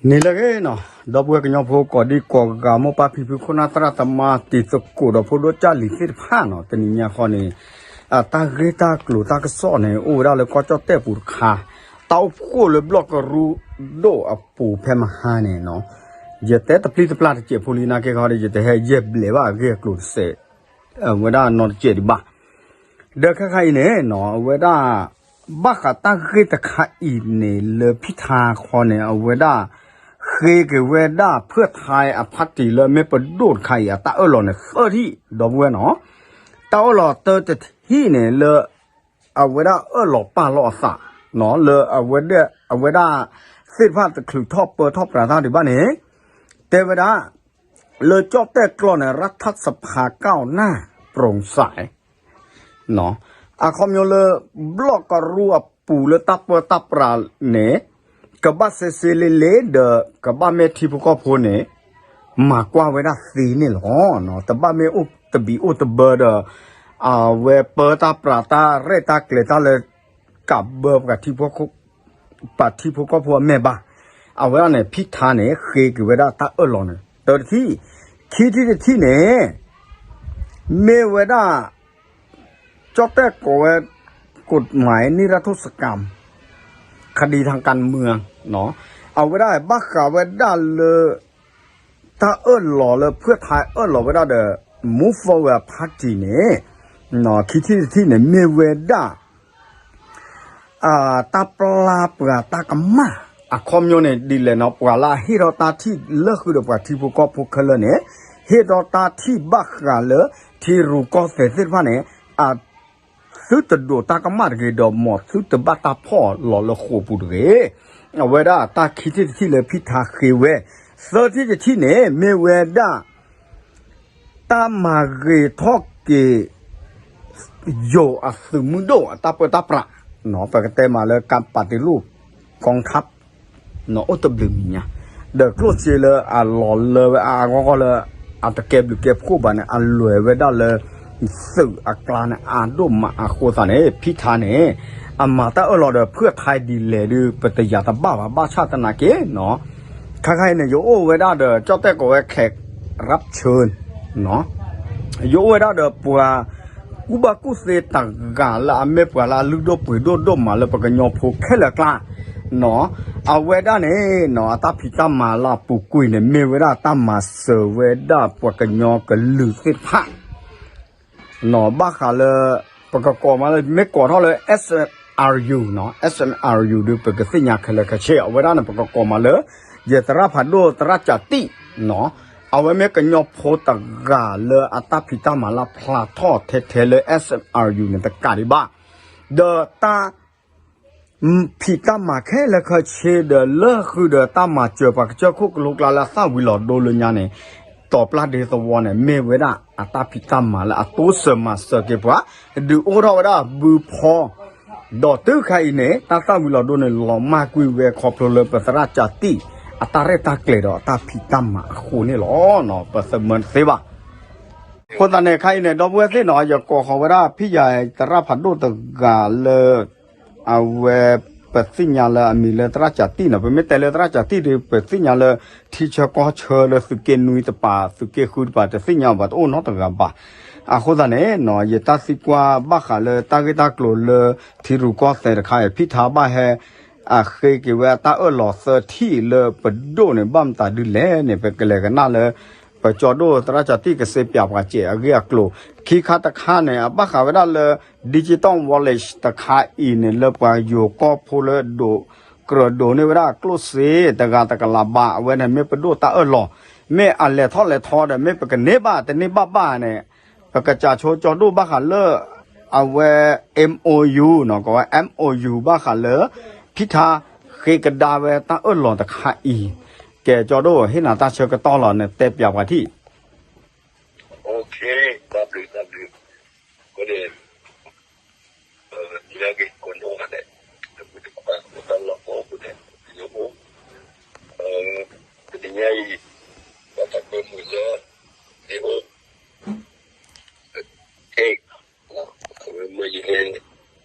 န့ၣ်လၢအဂ့ၤနီၤ, ဒီပုၢ်ဝဲၢ်ကညီဖိကိးဒံကိးဂၤ မိၢ်ပၢ်ဖံဖု ခိၣ်နၢ်သရၣ်သမါ တံၤသကိးဒီးဖိဒိၣ်ကၢ်လံၤသ့ၣ်တဖၣ်နီၤ, တနံၤညါဃီန့ၣ် အတၢ်ဂ့ၢ်တၢ်ကျိၤတၢ်ကစီၣ်န့ၣ် အိၣ်ဝဲဒၣ်လၢကီၢ်ကၠီၣ်တဲၣ်ပူၤတခါ, တၢ်အိၣ်ဖှိၣ်လၢဘျီၣ်ကရူၢ်ဒိၣ်အပူၤဖဲမဟါန့ၣ်နီၤ, ယတဲတပျံၤတပျၢ်တစဲးဖိလံနာ်က့ခီဒီး ယတဟဲယဲၢ်ဘျဲးဘၣ်အဂ့ၢ်အကျိၤတစဲး အဝဲဒၣ်နီတစဲးဒံးဘၣ်. ဒီးခဲခါအံၤန့ၣ်နီၤ အဝဲဒၣ် ဘၣ်ဃးတၢ်ဂ့ၢ်တခါအံၤန့ၣ် လၢဖံထါခီန့ၣ် အဝဲဒၣ် ဃ့က့ၤဝဲဒၣ် ဖၢၣ်ထါအဖါတံၣ်လၢမ့ၢ်ပဒိၣ်တခါအံၤ အတၢ်အၢၣ်လီၤန့ၣ် သၢထံၣ် ဒီပုၢ်ဝဲၢ်နီၤ, တၢ်အၢၣ်လီၤတၢတထံၣ်န့ၣ်လၢ အဝဲဒၣ်အၢၣ်လီၤပာ်လီၤအသး လၢ အဝဲဒၣ်သ့ၣ်တဖၣ်တချုးထီၣ်ပၢထီၣ်ပြးတၢ်ဒံးဘၣ်န့ၣ် တဲဝဲဒၣ် လၢကၠီၣ်တဲၣ်ကျီၢ်န့ၣ် ရၢထၢၣ်သဖါကၢ်အီၤနၢ် ပြိၣ်စဲး အခီပညီလၢ ဘျီၣ်ကရူၢ်အပူၤလၢတၢ်ပၢတၢ်ပြးန့ၣ် ကဘၣ်စ့စ့လ့လ့ဒီး ကဘၣ်မ့ၢ်ထံဖိကီၢ်ဖိန့ၣ် မၤကွၢ်ဝဲဒၣ်သ့န့ၣ်လီၤ. တဘၣ်မ့ၢ်အိၣ်တဘံးအိၣ်တဘၢဒီး အဝဲပၢတၢ်ပြးတၢ်ရဲၣ်တၢ်ကျဲၤတၢ်လၢ ကးဘၢပှၤထံဖိကီၢ်ဖိအမဲာ်ဘၣ်. အဝဲဒၣ်န့ၣ် ဖံထါန့ၣ် ဃ့က့ၤဝဲဒၣ်တၢ်အၢၣ်လီၤန့ၣ် တၢတထံၣ်, ခံထံၣ်တထံၣ်န့ၣ် မ့ၢ်ဝဲဒၣ် ကၠီၣ်တဲၣ်ကိးဝဲ กฎหมายนิรโทษกรรม คดีทางการเมือง အဝဲဒၣ်ဘၣ်ဃးဝဲဒၣ်လၢ တၢ်အၢၣ်လီၤလၢဖၢၣ်ထါအၢၣ်လီၤဝဲဒၣ်ဒီး Move Forward Party န့ၣ် ခံထံၣ်တထံၣ်န့ၣ် မ့ၢ်ဝဲဒၣ် တၢ်ပျၢ်ပှၤတၢ်ကမၣ် အခီပညီန့ၣ်ဒ်လဲၣ်နီၤ, ပှၤလၢအဟ့ၣ်ထီၣ်တၢ်ထံၣ်လၢဃုာ်ဒီးပှၤထံဖိကီၢ်ဖိခဲလၢာ်န့ၣ် ဟ့ၣ်ထီၣ်တၢ်ထံၣ်ဘၣ်ဃးလၢ ထံရူၢ်ကီၢ်သဲးသ့ၣ်တဖၣ်န့ၣ် အ သုတဒိးတၢ်ကမၣ်တဂ့ၤဒီး မ်သုတဘၣ်တၢ်ဖီၣ်လီၤလၢဃိာ်ပူၤတဂ့ၤ. အဝဲဒၣ်တၢ်ခံထံၣ်တထံၣ်လၢဖံထါဃ့ဝဲ, သၢထံၣ်တထံၣ်န့ၣ် မ့ၢ်ဝဲဒၣ် တၢ်မၤဂ့ၤထီၣ်က့ၤ ယိၤအသုးမုၢ်ဒိၣ်အတၢ်ပၢတၢ်ပြး, ပကတဲမးလၢ ကၢ်ပာ်တ့လူၣ် กองทัพ အိၣ်တဘျုးမံၤညါ, ဒီးကျိၣ်စ့လၢအလီၤလၢဝဲအါအါဂီၢ်ဂီၢ်လၢ အတကဲဘျုးကဲဖှိၣ်ဘၣ်န့ၣ် အလွဲၢ်ဝဲဒၣ်လၢ သုးအကျါန့ၣ် အါဒိၣ်မးအဃိသတးန့ၣ် ဖံထါန့ၣ် အမၤတၢ်အၢၣ်လီၤဒီးဖၢၣ်ထါဒ်လဲၣ်ဒီး ပတယာ်တဘၣ်ဘၣ် ဘၣ်ဆၣ်သနာ်က့နီၤ ခါခါအံၤန့ၣ် ယအိၣ်ဝဲဒၣ်ဒီး ကၠီၣ်တဲၣ်ကိးဝဲ แขกรับเชิญ ယအိၣ်ဝဲဒၣ်ဒီးပှၤ ကူၣ်ဘၣ်ကူၣ်သ့တဂၤလၢအမ့ၢ်ပှၤလၢအလုၢ်ဒိၣ်ပှ့ၤဒိၣ်ဒိၣ်မးလၢပကညီဖိခဲလၢာ်အကျါနီၤ, အဝဲဒၣ်န့ၣ်နီၤ အတၢ်ဖံးတၢ်မၤလၢအပူၤကွံာ်န့ၣ် မ့ၢ်ဝဲဒၣ်တၢ်မၤစၢၤဝဲဒၣ်ပှၤကညီကလုာ်သ့ၣ်တဖၣ် နီၤ ဘၣ်ဃးလၢ ပကကိးမးလၢ မ့ၢ်ကိးထီၣ်လၢ SMRU နီၤ SMRU ဒီး ပကသ့ၣ်ညါခဲလၢာ်ခဲဆ့ အဝဲဒၣ်န့ၣ် ပကကိးမးလၢ ယသရၣ်ဖးဒိၣ်သရၣ်ကၠးတံၢ်နီၤ အဝဲမ့ၢ်ကညီဖိတဂၤလၢအတၢ်ဖံးတၢ်မၤလၢဖျါထီၣ်ထဲထဲလၢ SMRU န့ၣ်တကးဒံးဘၣ် ဒီးတၢ် ဖံးတၢ်မၤခဲလၢာ်ခဲဆ့ဒီး လၢဃုာ်ဒီးတၢ်မၤစၢၤပှၤကစၢၢ်ခိၣ်ကလိကျါလၢအသၣ်ဝံၤလီၤဒိလၢညါန့ၣ် တီၤပျၢ်ဒ့သဝီန့ၣ် မ့ၢ်ဝဲဒၣ်အတၢ်ဖံးတၢ်မၤလၢအတိစၢၤမၤစၢၤက့ၤပှၤ ဒုးအိၣ်ထီၣ်ဝဲဒၣ်ဘုဖီ ဒီးတုၤခဲအံၤန့ၣ် တၢ်သၣ်ဝံၤလီၤဒိန့ၣ် လီၤမၢ်ကွံာ်ဝဲခီဖျိလၢပသရၣ်ကၠးတံၢ် အတၢ်ရဲၣ်တၢ်ကျဲၤဒီးအတၢ်ဖံးတၢ်မၤအဃိန့ၣ်လီၤ. ပသမၢတသ့ဘၣ် အဃိသတးန့ၣ် ခဲအံၤန့ၣ် ဒီပုၢ်ဝဲၢ်သ့ၣ်နီၤ ယကိးဃီၤဝဲဒၣ်ဖံယၤသရၣ်ဖးဒိၣ်တဂၤလၢ အဝဲ ပသ့ၣ်ညါလၢအမံၤလၢသရၣ်ကၠးတံၢ်နီၤ ပမ့ၢ်တဲလၢသရၣ်ကၠးတံၢ်ဒီး ပသ့ၣ်ညါလၢ ထံဆၢကီၢ်ဆၢလၢသုးက့နွံတပၤ သုးက့ဃုတပၤ တသ့ၣ်ညါဘၣ် တအိၣ်နီတဂၤဘၣ်. အဃိသတးန့ၣ်နီၤ ယတၢ်သံကွၢ်ဘၣ်ဃးလၢတၢ်ဂ့ၢ်တၢ်ကျိၤလၢ ထံရူၢ်ကီၢ်သဲးတခါအံၤ ဖံထါဘၣ်ဟဲ အဃ့က့ၤဝဲတၢ်အၢၣ်လီၤသၢထံၣ်လၢပဒိၣ်န့ၣ် ဘၣ်မတၤဒ်လဲၣ်န့ၣ် ပကလဲၤကနၣ်လၢ ပကၠီဒိၣ်သရၣ်ကၠးတံၢ်ကစ့ပၠးပှၤစဲးအဂ့ၢ်အကျိၤ ခံခါတခါန့ၣ် အဘၣ်ဃးဝဲဒၣ်လၢ Digital Wallet တခါအံၤန့ၣ် လၢပှၤယိၤကီၢ်ဖိလၢဒိး ကြၢးဒိးန့ၢ်ဝဲဒၣ်ကျိၣ်စ့တဂၤတကလးဘၣ် အဝဲန့ၣ်မ့ၢ်ပဒိၣ်တၢ်အၢၣ်လီၤ မ့ၢ်အလဲၤထီၣ်လဲၤထီဒီး မ့ၢ်ပကန့ၢ်ဘၣ်တန့ၢ်ဘၣ်ဘၣ်န့ၣ် ပကစးဆိကၠီဒိၣ်ဘၣ်ဃးလၢ အဝဲ MOU နီၤ ကိးဝဲ MOU ဘၣ်ဃးလၢ ဖံထါဃ့ကဒါဝဲတၢ်အၢၣ်လီၤတခါအံၤ ကဲကၠီဒိၣ်ဟ့ၣ်နၤတၢ်ဆၢကတီၢ်လီၤ နတဲပၠးပှၤထံၣ် တၢ်ဘျုး တၢ်ဘျုး အဃိန့ၣ် လၢက့ၤကိးနီၢ်ဂၤဒဲး တၢ်ဘျုးတၢ်ဖှိၣ် တၢ်လီၤကီၢ်အဃိန့ၣ် ယအိၣ် တနံၤညါအံၤ ပှၤတၢ်ကွဲမုာ်လၢ ယအိၣ် အဲ အဝဲမ့ၢ်ယဟဲ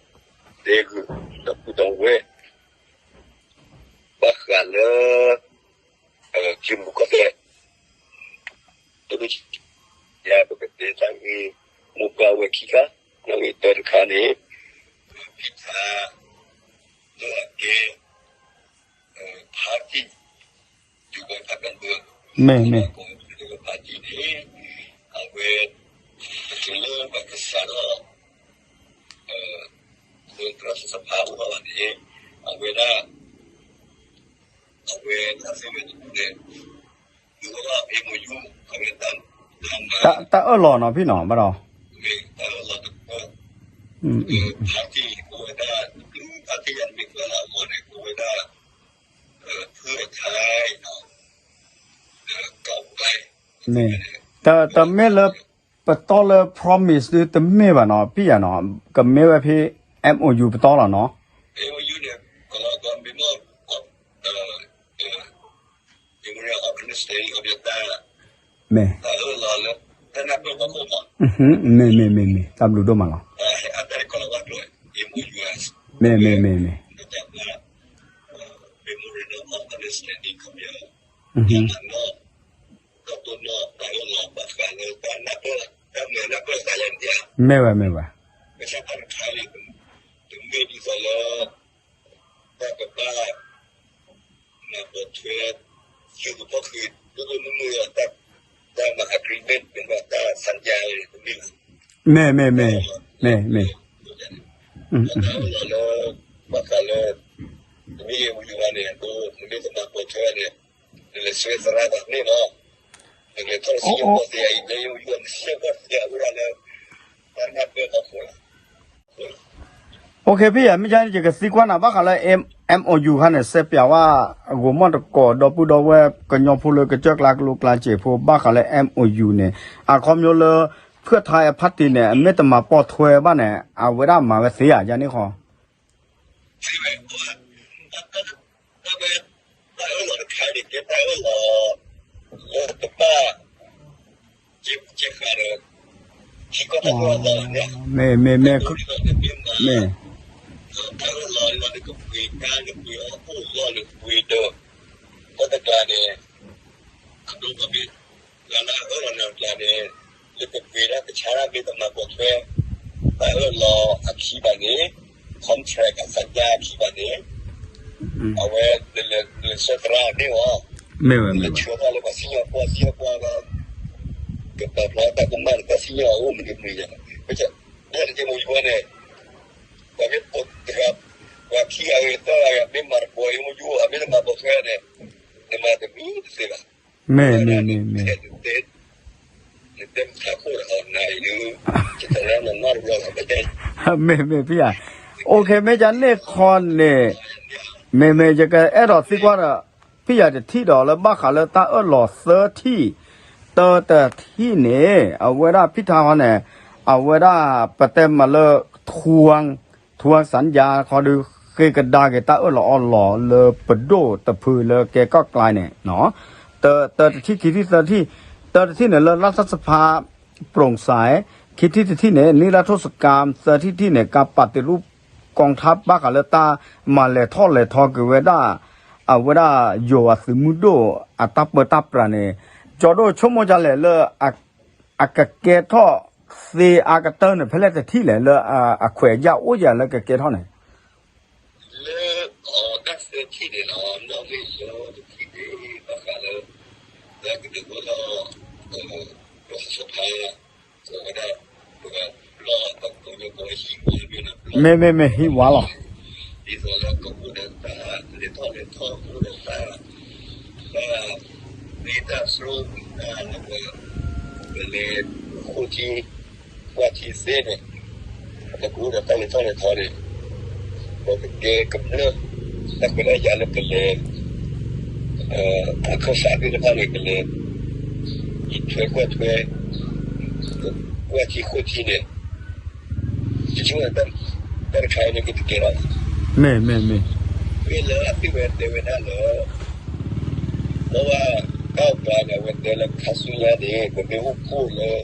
တဲဂုာ် တၢ်ပုၢ်တၢ်ဝဲၢ် ဘၣ်ဃးလၢ ခံခါ, နီၣ်ဂံၢ်တၢတခါန့ၣ် ဖံထါ လၢအကဲ ဖါတံၢ် မ့ၢ်မ့ၢ် ဖါတံၢ်န့ၣ် အဝဲ တချုးလၢပှၤကစးထီၣ် လၢသရၣ်စဖါအိၣ်ထီၣ်ဘၣ်န့ၣ် အဝဲဒၣ် အဝဲဒၣ်သ့ၣ်ဝဲတပူၤန့ၣ် ဒုးအိၣ်ထီၣ် MOU အဝဲတၢ် တၢ်အၢၣ်လီၤနီၤဖံနီၤ ဘၣ်ဒီး တၢ်အၢၣ်လီၤတပူၤ ဖါတံၢ် ကဝဲဒၣ် ဖါတံၢ်ယၤတမ့ၢ်ကွၢ်လၢအဂီၢ်န့ၣ် ကဝဲဒၣ် ဖုအထါ မ့ၢ် တမ့ၢ်လၢ ပတီၢ်လၢ promise ဒုတမ့ၢ်ဘၣ်နီၤ ဖံယၤနီၤ ကမ့ၢ်ဝဲဖဲ MOU ပတီၢ်လီၤနီၤ MOU န့ၣ် ကလီကမ့ၢ် memorandum of understanding အဘၣ်တၢ် မ့ၢ် တၢ်အၢၣ်လီၤလၢ တၢ်နၢ်ပၢၢ်ဘၣ်ခိၣ်မး မ့ၢ်မ့ၢ်မ့ၢ်မ့ၢ် တၢ်ဘျုးဒိၣ်မးလီၤ အတၢ်ကလီဘၣ်ကျိၤ MOU မ့ၢ်မ့ၢ်မ့ၢ်မ့ၢ် memorandum of understanding ခီပညီ တၢ်မၤနီၣ် တၢ်တိၢ်နီၣ် တၢ်အၢၣ်လီၤဘၣ်ဃးလၢတၢ်နၢ်ပၢၢ် တၢ်မၤနၢ်ပၢၢ်သးလၢနံၣ်ဧါ မ့ၢ်ဝဲမ့ၢ်ဝဲ ကစၢ်တၢ်တခါန့ၣ် တမ့ၢ်ဒ်သိးလၢ တၢ်ကဘၣ် မၤပိာ်ထွဲ ယိၤကဖီၣ်ဃံး ဒိၣ်ဒိၣ်မုၢ်မုၢ် တၢ်မၤ agreement မ့ၢ်ဘၣ်တၢ် สัญญา တမ့ၢ်ဘၣ် မ့ၢ်မ့ၢ်မ့ၢ် မ့ၢ်မ့ၢ် တၢ်အၢၣ်လီၤလၢ ဘၣ်ဃးလၢ တမ့ၢ်ယဲၢ်မူယိၤဘၣ်န့ၣ် အဒိ နမ့ၢ်တမၤပိာ်ထွဲဘၣ်န့ၣ် နလဲၤဆှၢသရၣ်ဘၣ်န့ၣ်လီၤ နလဲၤထီၣ်စံၣ်ညီၣ်ပီၢ်သ့ၣ်အံၤ နလဲၤယိၤယိၤနစံၣ်ညီၣ်ပီၢ်သ့ၣ်အအိၣ်ဒၣ်လၢ တၢ်နၢ်ပၢၢ်ဘၣ်ခိၣ်လီၤ OK ဖဲယၤ မ့ၢ်ယါန့ၣ် ယကသံကွၢ်နၤ ဘၣ်ဃးလၢ MOU ခါန့ၣ် စဲးပၠးဝဲ အဂိၤမီၣ်တကိး ဒီပုၢ်ဒီဝဲၢ် ကညီဖိလၢကစၢၢ်ကျါကလိကျါစ့ၢ်ဖိ ဘၣ်ဃးလၢ MOU န့ၣ် အခီပညီလၢ ဖုထါအဖါတံၢ်န့ၣ် အမ့ၢ်တမၤပိာ်ထွဲဘၣ်န့ၣ် အဝဲဒၣ်မၤဝဲသ့ဧါ ယၤန့ၣ်ဃီ တၢ်အၢၣ်လီၤတခါန့ၣ် ကဲတၢ်အၢၣ်လီၤ လၢတဘၣ် ကဲဃာ်ဒီး ထံကီၢ်တၢ်အၢၣ်လီၤန့ၣ် မ့ၢ်မ့ၢ်မ့ၢ် မ့ၢ် တၢ်အၢၣ်လီၤလၢနကပှ့ၤကါ နပှ့ၤအီၣ်အိၣ်လီၢ် နပှ့ၤဒီး ကီၢ်တကျါန့ၣ် အဒိဘၣ်မ့ၢ် လၢနအၢၣ်လီၤနၤကျါန့ၣ် နကပှ့ၤဒၣ်ကဆါဒၣ်မ့ၢ်တမၤပိာ်ထွဲ တၢ်အၢၣ်လီၤအခံဘၣ်န့ၣ် contract အ สัญญา အခံဘၣ်န့ၣ် အဝဲ နလဲၤဆှၢသရၣ်န့ၣ်လီၤ နလဲၤဆှၢသရၣ်လၢပှၤစံၣ်ညီၣ်ပီၢ် စံၣ်ညီၣ်ပီၢ်ဒီး ကပာ်ဖျါတၢ်ကမၣ်လၢတၢ်စံၣ်ညီၣ်အအိၣ်မနုၤမနုၤယါ ပကဲ ဒ်န့ၣ်က့ မိၢ်ယွၤန့ၣ် ပှၤမ့ၢ်ပိာ်တဂၤ ပှၤခံဂၤဂ့ၤသၢဂၤဂ့ၤ မ့ၢ်မၤတဘျီအံၤ မိၢ်ယွၤ အမ့ၢ်တမၤပိာ်ထွဲန့ၣ် နမၤတမံၤတသ့ဘၣ် မ့ၢ်မ့ၢ်မ့ၢ်မ့ၢ် မ့ၢ်မ့ၢ်ဖံယၤ OK မ့ၢ်ယၤန့ၣ်ခီန့ၣ် မ့မ့ၢ်ယကအဲၣ်ဒိးသံကွၢ်ဒီး ဖံယၤတထံၣ်ဒီးလၢဘၣ်ဃးလၢတၢ်အၢၣ်လီၤသၢထံၣ် တၢတထံၣ်န့ၣ် အဝဲဒၣ်ဖံထါခီန့ၣ် အဝဲဒၣ်ပတဲမးလၢ ထူဝ် ထူဝ်စၣ်ယါခီဒီး ဃ့ကဒါက့ၤတၢ်အၢၣ်လီၤအီလီၤလၢပဒိၣ်တဖုလၢကဲကီၢ်ကျါန့ၣ် တၢတထံၣ်ခံထံၣ်သၢထံၣ် တၢတထံၣ်န့ၣ်လၢ รัฐสภา โปร่งใส ခံထံၣ်တထံၣ်န့ၣ် นิรโทษกรรม သၢထံၣ်တထံၣ်န့ၣ် การปฏิรูปกองทัพ ဘၣ်ဃးလၢတၢ်မၤလဲၤထီၣ်လဲၤထီက့ၤဝဲဒၣ် အဝဲဒၣ်ယိၤအသုးမုၢ်ဒိၣ် အတၢ်ပၢတၢ်ပြးန့ၣ် ကၠီဒိၣ်ဆိကမိၣ်ဒ်လဲၣ်လၢ အကကဲထီၣ်သ့အါကတၢၢ်န့ၣ် ဖဲလဲၣ်တထံၣ်လဲၣ် လၢအခွဲးအယာ်အိၣ်ယၤလၢကကဲထီၣ်န့ၣ် လၢ တၢ်သၢထံၣ်န့ၣ်လီၤ နီၣ်ဂံၢ်လၢတထံၣ်န့ၣ် ဘၣ်ဃးလၢ လၢကဒုးအိၣ်ထီၣ် ပှၤစၢဖါ ပဝဲဒၣ် ပဝဲဘျီ ပကညီကီၢ်ဟံၣ်ဝါမ့ၢ်နီၤ မ့ၢ်မ့ၢ်မ့ၢ်ဟံၣ်ဝါလီၤ ဒ်သိးလၢကအိၣ်ဒီးတၢ်လဲၤထီၣ်လဲၤထီ ကအိၣ်ဒီးတၢ် တၢ် မ့ၢ်တၢ်သရူး တၢ်လၢပ ပလဲၤ ဃိထံ ကွၢ်ထံသ့န့ၣ် ပကအိၣ်ဒီးတၢ်လဲၤထီၣ်လဲၤထီန့ၣ် ပကကဲကမျၢၢ် တၢ်ခွဲးတၢ်ယာ်လၢကလဲၤ အခၢၣ်စးသ့ၣ်တဖၣ်န့ၣ် ကလဲၤ အံးထွဲကွၢ်ထွဲ ကွၢ်ထံဃိထံန့ၣ် ယဆိကမိၣ် တၢ်တခါအံၤန့ၣ် ကတကဲထီၣ် မ့ၢ်မ့ၢ်မ့ၢ် မ့ၢ်လၢအသ့ၣ်ဝဲတဲဝဲဒၣ်လၢ ဘၣ်ဝဲတၢ်အီၣ်ကျါန့ၣ် အဝဲတဲလၢခါဆူညါန့ၣ် ပမ့ၢ်အိၣ်ဖှိၣ်လၢ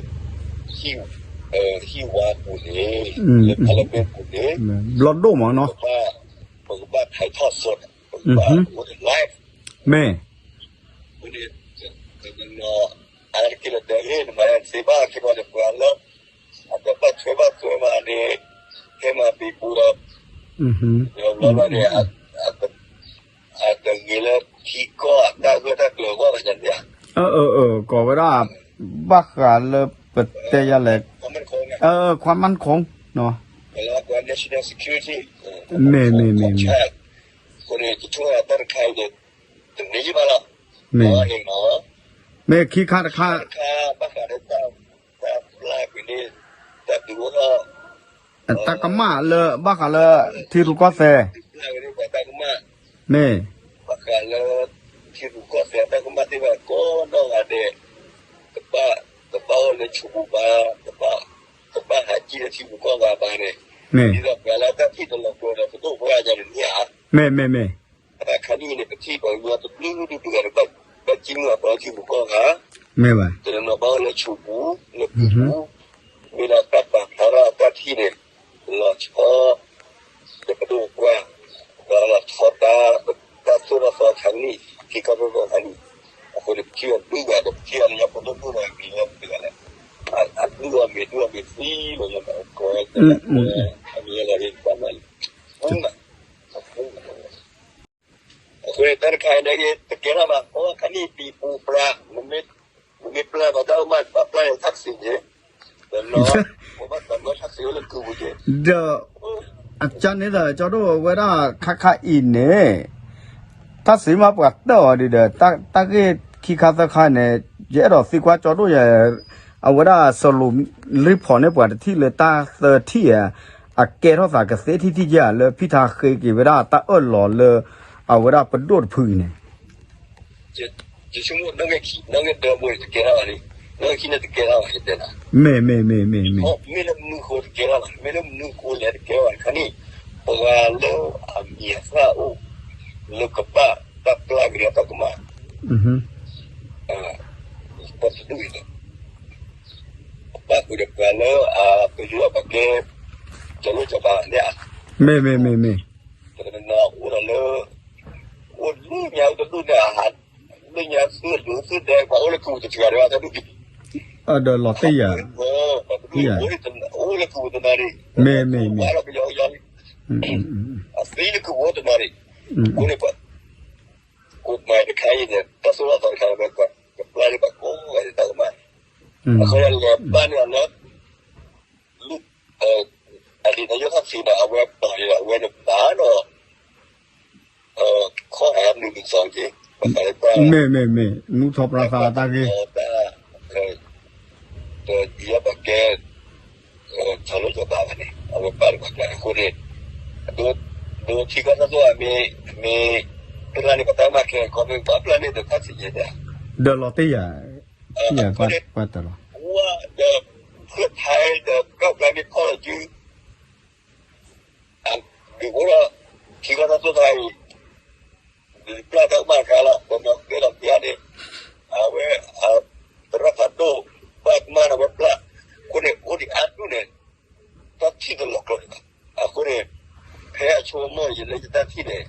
ဟံၣ် ဟံၣ်ဝါပူၤန့ၣ် လၢ parliament ပူၤန့ၣ် ဘျီဒိၣ်မးနီၤ ပကဘၣ် ပကဘၣ် ถ่ายทอดสด ပကဘၣ်အိၣ်ဒီး live မ့ၢ် အဝဲန့ၣ် အါတက့ၢ်လၢတဲ ဟ့ၣ် နမၤစ့ဘၣ် က့ၤဘၣ်လၢပှၤလၢ အတဘၣ်ထွဲဘၣ် ပူၤဒီး ဘျီဘျီန့ၣ် အတဂ့ၤလၢထံကီၢ်အတၢ်ဂၢၢ်တၢ်ကျၢၤအဂီၢ်ဘၣ်န့ၣ်ဧါ. အၢ အၢ အၢ ကိးဝဲဒၣ် ဘၣ်ဃးလၢပတဲယၤလဲၣ်, ခွါမၢ်ခိၣ်နီၤ, မ့ၢ် မ့ၢ် မ့ၢ် မ့ၢ် မ့ၢ် မ့ၢ်ခံခါတခါ ဘၣ်ဃးဒီး တၢ်ပျၢ်ကွံာ်န့ၣ် တၢ်ဒုးအိၣ်ထီၣ် တၢ်ကမၣ်လၢ ဘၣ်ဃးလၢ ထံရူၢ်ကီၢ်သဲး တၢ်ကမၣ် မ့ၢ် ဘၣ်ဃးလၢ ထံရူၢ်ကီၢ်သဲး တၢ်ကမၣ်သ့ၣ်တဖၣ်ကိးနီၢ်ဂၤဒဲး တဘၣ်အိၣ်လၢဆိးပူၤဘၣ်, တဘၣ်ဟးကံၣ်လၢထံပူၤကီၢ်ဂၤဘၣ်န့ၣ်, ဒ်သိးပှၤလၢတၢ်ထံၣ်တလီၤကျိၤဒီး ပဒိၣ်ပှၢ်ယၤန့ၣ်ဧါ. မ့ၢ် မ့ၢ် မ့ၢ် အခါနံၣ်န့ၣ် ပထံၣ်ပှၤကညီတဘျုးဒူၣ်ဒူၣ်ဂၤန့ၣ် ဘၣ်ကံၣ်မုၢ်အပှၤထံပူၤကီၢ်ဂၤ, မ့ၢ်ဘၣ် တနီၤနီၤဘၣ်အိၣ်လၢဆိးပူၤ လၢပူၤပူၤ, မ့ၢ်ဒၣ်တၢ်ပာ်ဖျါထီၣ်အတၢ်ထံၣ်န့ၣ် လီၤဆီ ဒီးပဒိၣ်ပှၢ်, ဒီးလီၤဆီတၢ်, တၢ်သိၣ်တၢ်သီခါနံၣ် ထံကီၢ်သိၣ်တၢ်သီခါနံၣ်, အဃိန့ၣ် ပထံၣ်အီၤဒူၣ်ဂၤဒီး ပထံၣ်အီၤလၢညါဖိဒိၣ်ဒိၣ်ဒီးဂ့ၤလၢမတၤလဲၣ်, အဒူၣ်အီၤမ့ၢ်ဒူၣ်အီၤမ့ၢ်သံလီၤ ယမၤကီဝဲ အမ့ၢ်လီၤဂ့ၤပှၤမၤလံ အဃိန့ၣ် တၢ်တခါအံၤန့ၣ် တကဲထီၣ်ဘၣ် အီ ခါနံၣ်ပံၤပူၤပျၢ်, နမ့ၢ်ပျၢ်ဘၣ်တၢ်အိၣ်မး ဘၣ်ပျၢ်န့ၣ် ထၣ်စံးက့ၤ, ဒီးနီၤ ပဘၣ်တၢ်မၢထၣ်စံးအိၣ်လၢကုၢ်ပူၤက့ၤ, ဒီး အကန့ၣ်ဒီး ကၠီဒိၣ်ဝဲဒၣ်ခါခါအံၤန့ၣ် တၢ်စံးမးပှၤတၢၢ်အီၤဒ်ဒီး တၢ်ဂ့ၢ်ခံခါသၢခါန့ၣ် ယအဲၣ်ဒိးသံကွၢ်ကၠီဒိၣ်ယဲ အဝဲဒၣ်စီၤလူးလံဖီးန့ၢ်ပှၤတထံၣ်လၢတၢ်သၢထံၣ်ဧါ, အကဲထီၣ်သးကသ့ထံၣ်ထံၣ်ဧါ လၢဖံထါဃ့က့ၤဝဲဒၣ်တၢ်အၢၣ်လီၤလၢ အဝဲဒၣ်ပဒိၣ်တဖုအံၤန့ၣ် ယဆိကမိၣ် နီၣ်ဂံၢ်ခံ နီၣ်ဂံၢ်တၢမူန့ၣ် တကဲထီၣ်ဘၣ်လံ, နီၣ်ဂံၢ်ခံန့ၣ်တကဲထီၣ်ဘၣ် ယတဲနၤ, မ့ၢ် မ့ၢ် မ့ၢ် မ့ၢ် မ့ၢ် မ့ၢ်လၢမနုၤဃိတကဲထီၣ်ဘၣ်, မ့ၢ်လၢမနုၤဃိလဲၣ်တကဲထီၣ်ဘၣ်, ခါနံၣ် ပှၤလၢအမံၤအသၣ်အိၣ် လၢကဘၣ်တၢ်ပျၢ်က့ၤဒီးတၢ်ကမၣ် ပှၤတဒူၣ်အံၤန့ၣ် ပဘၣ်ဃုာ်ဒီးပှၤလၢအပယီၤပှၤကဲ ကၠီၤလိၣ်ကၠီၤပၤန့ၣ်ဧါ, မ့ၢ် မ့ၢ် မ့ၢ် မ့ၢ် ပတနီၤအိၣ်ဒီးလၢ အိၣ်လၢညါအိၣ်တဒူၣ်န့ၣ် အဟးလၢညါသုဒူၣ်သုဒဲ ပှၤအိၣ်လၢကုၢ်တဂၤဒီးတဒူၣ်, ဒီးလီၤတ့ၢ်ယၤ, အိၣ်လၢကုၢ်တနီၤန့ၣ်, မ့ၢ် မ့ၢ် မ့ၢ် ပှၤလီၤပယီၤယီၤလံ, အသံလၢကုၢ်အိၣ်တနီၤန့ၣ်, အဃိန့ၣ် ကိးမံၤတခါအံၤန့ၣ် တၢ်သိၣ်တၢ်သီတခါန့ၣ် ပကပျၢ်န့ၣ် ပှၤကိးဂၤဒဲးတၢ်ကမၣ်, အဃိန့ၣ်လဲၤဘၣ်န့ၣ်လၢ အဒ်န့ၣ်ယိၣ်ထီၣ်သ့ဒီး အဝဲပာ်န့ၣ်ဒီး အဝဲန့ၣ်ဘၣ်ဒီး ခီၣ်ဟဲမုၢ်မုၢ်သီက့ၤ ပသးလၢပှၢ်, မ့ၢ် မ့ၢ် မ့ၢ် နူၢ်ထီၣ်ပြၢသးတၢ်ဂ့ၢ်, တယီပကဲ ထီၣ်လိၣ်ကၠီၤပၤဘၣ်န့ၣ် အဝဲပာ်လၢပှၤကျါအဃိန့ၣ်, ဒိထံကီၢ်တၢ်သိၣ်အမ့ၢ် မ့ၢ် ပျၢ်န့ၣ် ပတၢ်မၤခဲကီၢ်မ့ၢ် ပှၤပျၢ်န့ၣ်ဒီး တၢ်စံးယဲၢ်န့ၣ်, ဒီးလီၤတ့ၢ်ယၤ, တ့ၢ်ယၤကွၢ်တၢ်လီၤ, ဝါဒီး ဖုၣ်ထဲဒီး ကီၢ်ပျၢ်န့ၣ်ဖီၣ်လီၤယု ဒုးအိၣ်ဒီး ထံကီၢ်တၢ်သိၣ်တၢ်အံၤ, ဒုးပျၢ်တၢ်မၤတခါလီၤ ပမၤကဲလီၤပျၢ်န့ၣ်, အဝဲ သရၣ်ဖးဒိၣ် ဘၣ်ကမၣ်ဒီးဝဲပျၢ်, အဃိန့ၣ် အိၣ်ဒံးအါဒူၣ်န့ၣ် တၢ်ထံၣ်တလီၤကျိၤန့ၣ်ဘၣ်, အဃိန့ၣ် ဖဲအဆိကမိၣ်ယလၢယတၢ်ထံၣ်န့ၣ်,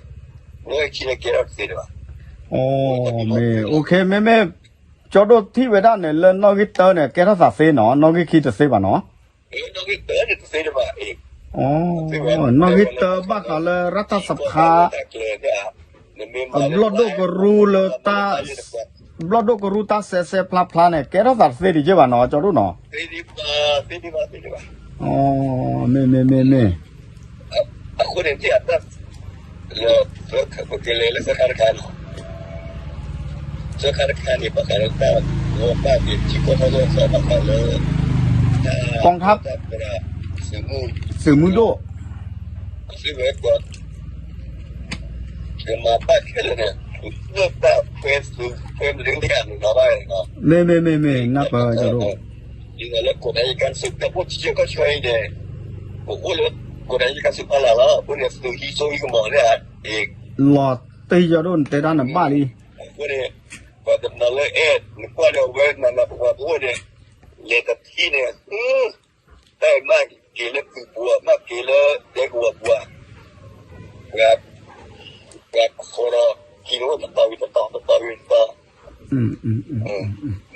နီၣ်ဂံၢ်ခံန့ၣ်ကဲထီၣ်တသ့ဒံးဘၣ်, မ့ၢ် မ့ၢ် မ့ၢ် ကၠီဒိၣ်ထံၣ်ဝဲဒၣ်န့ၣ် လၢနီၣ်ဂံၢ်တၢန့ၣ် ကဲထီၣ်သးသ့နီၤ, နီၣ်ဂံၢ်ခံတသ့ဘၣ်နီၤ နီၣ်ဂံၢ်တၢဘၣ်ဃးလၢရၢၣ်တၢ်စဖါ, အဘျီၣ်ဒိၣ်ကရူလၢတၢ်, ဘျီၣ်ဒိၣ်ကရူတၢ်စဲးစဲးဖျါဖျါန့ၣ် ကဲထီၣ်သးတသ့ဒံးက့ဘၣ်နီၤ ကၠီဒိၣ်နီၤ, မ့ၢ် မ့ၢ် မ့ၢ် မ့ၢ်, အဃိန့ၣ် လၢ ပကလဲၤလၢသၢခါတခါန့ၣ်, သၢခါတခါန့ၣ် ဘၣ်ဃးလၢတၢ်ဂီၤဘၣ်က့ၤ ထံကီၢ်တၢ်သိၣ်တၢ်သီဘၣ်ဃးလၢ ကီၢ်ထါ သုးမုၢ်ဒိၣ်, သုးမုၢ်ဒိၣ်, သုးမုၢ်ဒိၣ်, ကမၤဘၣ်ခဲလၢာ်န့ၣ် သုးတၢ်ခွဲသုးခွဲမနုၤန့ၣ် အနီၢ်ဘၣ်န့ၣ်, မ့ၢ် မ့ၢ် မ့ၢ် မ့ၢ် နၢ်ပၢၢ်ကၠီဒိၣ်, ဒ်သိးလၢ ကိုယ်တိုင် ယကံ သုးတၢ်ဘိၣ်ထံကီၢ်ဆၢအံၤန့ၣ်, ပအိၣ်လၢ ကိုယ်တိုင် ယကံ သုးဖီလာ်လီၤ, အဃိန့ၣ် သုးဟံးစိဟံးကမီၤန့ၣ်, လီၤတ့ၢ်ကၠီဒိၣ် နတဲတၢ်န့ၣ်ဘၣ်လံ, အဃိန့ၣ် ပှၤတနီၤလၢအဲၣ် နကွၢ်လၢအဝဲနၤနၤပဝဲပအိၣ်န့ၣ်, လဲၤတထံၣ်န့ၣ် တၢ်အံၤမ့ၢ်က့ၤလၢကုၢ်ပူၤ, မ့ၢ်က့ၤလၢဒဲကဝီၤပူၤ, ပှၤ ပှၤခိးဒီး က့ၤလၢတတီၤဝံၤတတီၤ တတီၤဝံၤတတီၤ,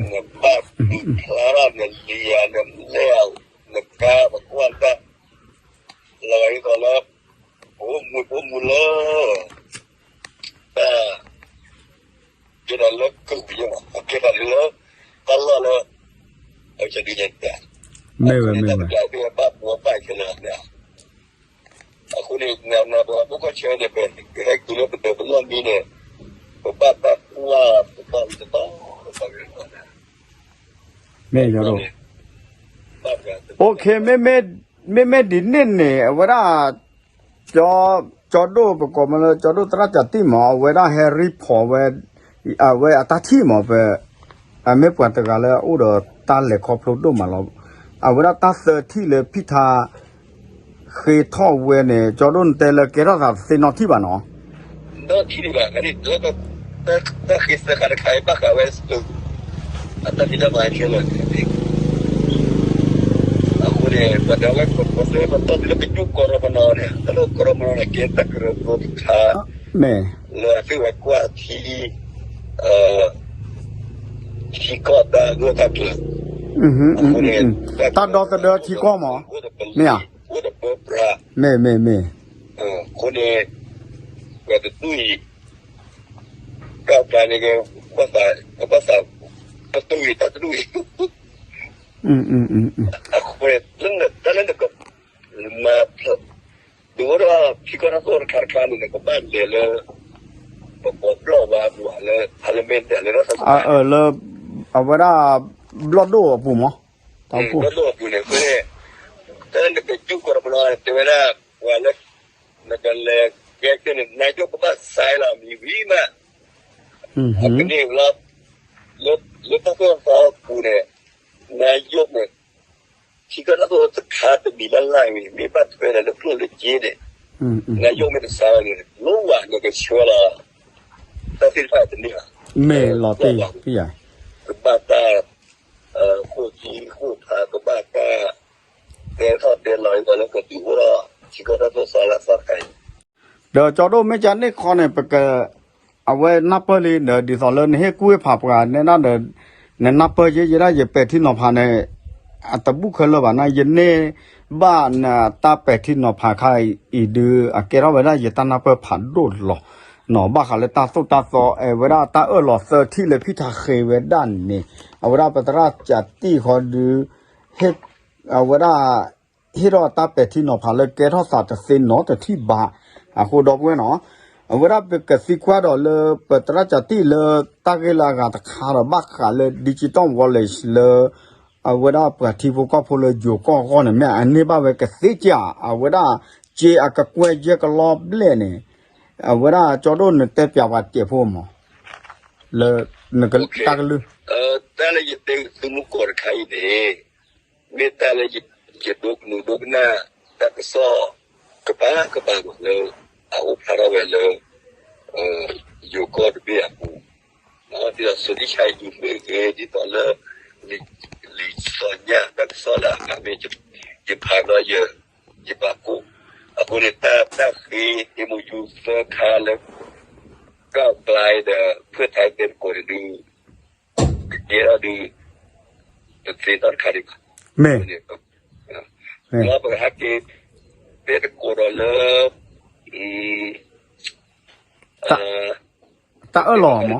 နဘၣ်ဒုးဖျါထီၣ်နလံၤဧါ နလဲၢ်ဧါ, နကါပကွၢ်တၢ် လီၤဂာ်ဒ်သိး မ့ၢ်ဝဲ မ့ၢ်ဝဲ အဃိန့ၣ် ပဘၣ်ပှၤဘၣ်ခဲလၢာ်န့ၣ် အဃိန့ၣ် နပှၤဘၣ်ကီၢ်ဆၢန့ၣ် ပဟဲက့ၤလၢပဒၢးပနီၢ်မံန့ၣ် ပဘၣ်တၢ်ကွၢ် ပဘၣ်တတီ မ့ၢ်ယီၤဒိၣ် OK မ့မ့ၢ်ဒ်န့ၣ်န့ၣ် အဝဲဒၣ် ကၠီဒိၣ် ပကိးမ့ၢ်လၢ ကၠီဒိၣ်သရၣ်ကၠးတံၢ်မး အဝဲဒၣ်ဟဲ report ဝဲ အဝဲအတၢ်ထံၣ်မး ပ အမ့ၢ်ပှၤတဂၤလၢအအိၣ်ဒီးတၢ်လဲၤခီဖျိဒိၣ်မးလီၤ. အဝဲဒၣ်တၢ်သၢထံၣ်လၢဖံၣ်ထါ ဃ့ထီၣ်ဝဲန့ၣ် ကၠီဒိၣ်နတဲလၢကဲထီၣ်သးတသ့နီတထံၣ်ဘၣ်နီၤ နီတထံၣ်ဒံးဘၣ် တၢ်ဃ့သၢခါတခါအံၤ ဘၣ်ဃးဝဲ အတၢ်ဖံးတၢ်မၤခဲလၢာ်န့ၣ် အဃိန့ၣ် ပှၤတဲဝဲ ပှၤတဲ ပတီၢ်တုၤလၢပကၠူကီၢ်ရၢမနီၤန့ၣ် တၢ်လၢကီၢ်ရၢမနီၤန့ၣ် ကဲတၢ်ကရၢကရိတခါ မ့ၢ် လၢအသုဝဲကွၢ်ထံ ထံကီၢ်တၢ်ဂိၢ်တၢ်ကျၢၤ အဃိန့ၣ် တၢ်ဒီသဒၢထံကီၢ်မး မ့ၢ်ဧါ အိၣ်ဒီးပၢပြး မ့ၢ်မ့ၢ်မ့ၢ် အဃိန့ၣ် ပှၤတဒူၣ်အံၤ ကၢ်ကျါန့ၣ်က့ ကဘၣ်သး ကဘၣ်သး ပတုာ်အံၤ တၢ်တဒူၣ်အံၤ အဃိန့ၣ် လၢတၢ်လၢနက မၤဖျိ ဒ်အိၣ်ဒီးထံကီၢ်တၢ်သိၣ်တခါတခါန့ၣ် နကဘၣ်လဲၤလၢ ပကိးဘျီၣ်ဝါပူၤလၢ parliament လၢ လၢအ လၢ အဝဲဒၣ် ဘျီၣ်ဒိၣ်အပူၤမး တၢ်အိၣ်ဖှိၣ် ဘျီၣ်ဒိၣ်အပူၤန့ၣ် အဃိန့ၣ် တၢ်လၢနကကၠူကီၢ်တပနီၤ တဲဝဲဒၣ် ပှၤလၢ နကလဲၤကဲကဲန့ၣ် နၤယိၣ်ကဘၣ်စဲးလီၤမံၤဝံၤမး အကန့ၢ်လီၤ လၢတၢ်သိၣ်တၢ်သီအပူၤန့ၣ် နၤယိၣ်န့ၣ် ထံကီၢ်တၢ်သိၣ်တခါတမံၤလၢ်လၢ်ဝံၤ မ့ၢ်ဘၣ်ထွဲဒီးလၢကျိၣ်လၢစ့န့ၣ် နၤယိၣ်မ့ၢ်တစဲးလီၤန့ၣ် လိၣ်ဝဲနကဆှၢလီၤ တၢ်သ့ၣ်တဖၣ်တန့ၢ်ဘၣ် မ့ၢ်လီၤတံၢ် ကဘၣ်တၢ် ဃိၣ်သံဃိၣ်ဖး ကဘၣ်တၢ် တဲထီၣ်တဲလီၤအံၤဒီးလၢကဒုးအိၣ်ဒီး ထံကီၢ်တၢ်သိၣ်တၢ်သီလၢအသီတခါအံၤ ဒီးကၠီဒိၣ်မ့ၢ်ကန့ၣ်ခီန့ၣ် ပက အဝဲနၢ်ပၢၢ်လံ ဒီးဒ်သိးလၢနဟ့ၣ်ကူၣ်ဟ့ၣ်ဖးပှၤနဲဒၣ်ဒီး နနၢ်ပၢၢ်ယဲယဲဒၣ်ယပဲာ်ထံနီၤဖးန့ၣ် အတဘူၣ်ခဲလၢာ်ဘၣ်န့ၣ် ယန့ၢ်ဘၣ်နတၢ်ပဲာ်ထံနီၤဖးခါအံၤဒုး အကဲထီၣ်ဝဲဒၣ်ယတၢ်နၢ်ပၢၢ်ဖးဒိၣ်လီၤ. နီၤ ဘၣ်ဃးလၢတၢ်သိၣ်တၢ်သီ အဝဲဒၣ်တၢ်အၢၣ်လီၤသၢထံၣ်လၢဖံၣ်ထါဃ့ဝဲဒၣ်န့ၣ် အဝဲဒၣ်ပသရၣ်ကၠးတံၢ်ဃီဒုး ဟ့ၣ် အဝဲဒၣ် ဟ့ၣ်ထီၣ်တၢ်ပဲာ်ထံနီၤဖးလၢကဲထီၣ်သးတသ့နီတထံၣ်ဘၣ်. အဃိဒီပုၢ်ဝဲၢ်နီၤ အဝဲဒၣ်ပကသံကွၢ်ဒီးလၢ ပသရၣ်ကၠးတံၢ်လၢတၢ်ဂ့ၢ်လၢအဂၤတခါဒီး ဘၣ်ဃးလၢ digital wallet လၢ အဝဲဒၣ်ပှၤထံဖိကီၢ်ဖိလၢယိၤကီၢ်အဂီၢ်န့ၣ် မ့ၢ်အန့ၢ်ဘၣ်ဝဲကသ့ဧါ, အဝဲဒၣ် က့အကကွဲၢ်ယဲၢ်ကလီဘျဲၣ်န့ၣ် အဝဲဒၣ်ကၠီဒိၣ်နတဲပၠးပှၤတစဲးဖိမး လၢ နက တၢ်ကလုၢ် တၢ်လၢယတဲသုမူကီၢ်တခါအံၤန့ၣ် မ့ၢ်တၢ်လၢယဒိကနူၤဒိကနၣ် တၢ်ကစီၣ်ကဘၣ်ကဘၣ်မးလၢ အအိၣ်ဖျါထီၣ်ဝဲလၢ ယိၤကီၢ်တဘ့ၣ်အပူၤ, ဒ်သိး စူၤဒံၣ်ဆါအံၤမ့ၢ်ဂ့ၤ ဒ်သိးလၢ လံာ်စီညၣ်တၢ်ကစီၣ်လၢအမ့ၢ် ယဖးဘျီ ယဘၣ်ကိၣ်, အဃိန့ၣ် တၢ်ဃ့ MOU သၢခါလၢ ကၢ်ကျါဒီး ဖၢၣ်ထါတဲသကိးန့ၣ်ဒုး ကကဲထီၣ်ဒုး တသ့နီတခါဒံးဘၣ်. မ့ၢ် လၢပကဟဲက့ၤ တဲသကိးဒီးလၢ တၢ်အၢၣ်လီၤမ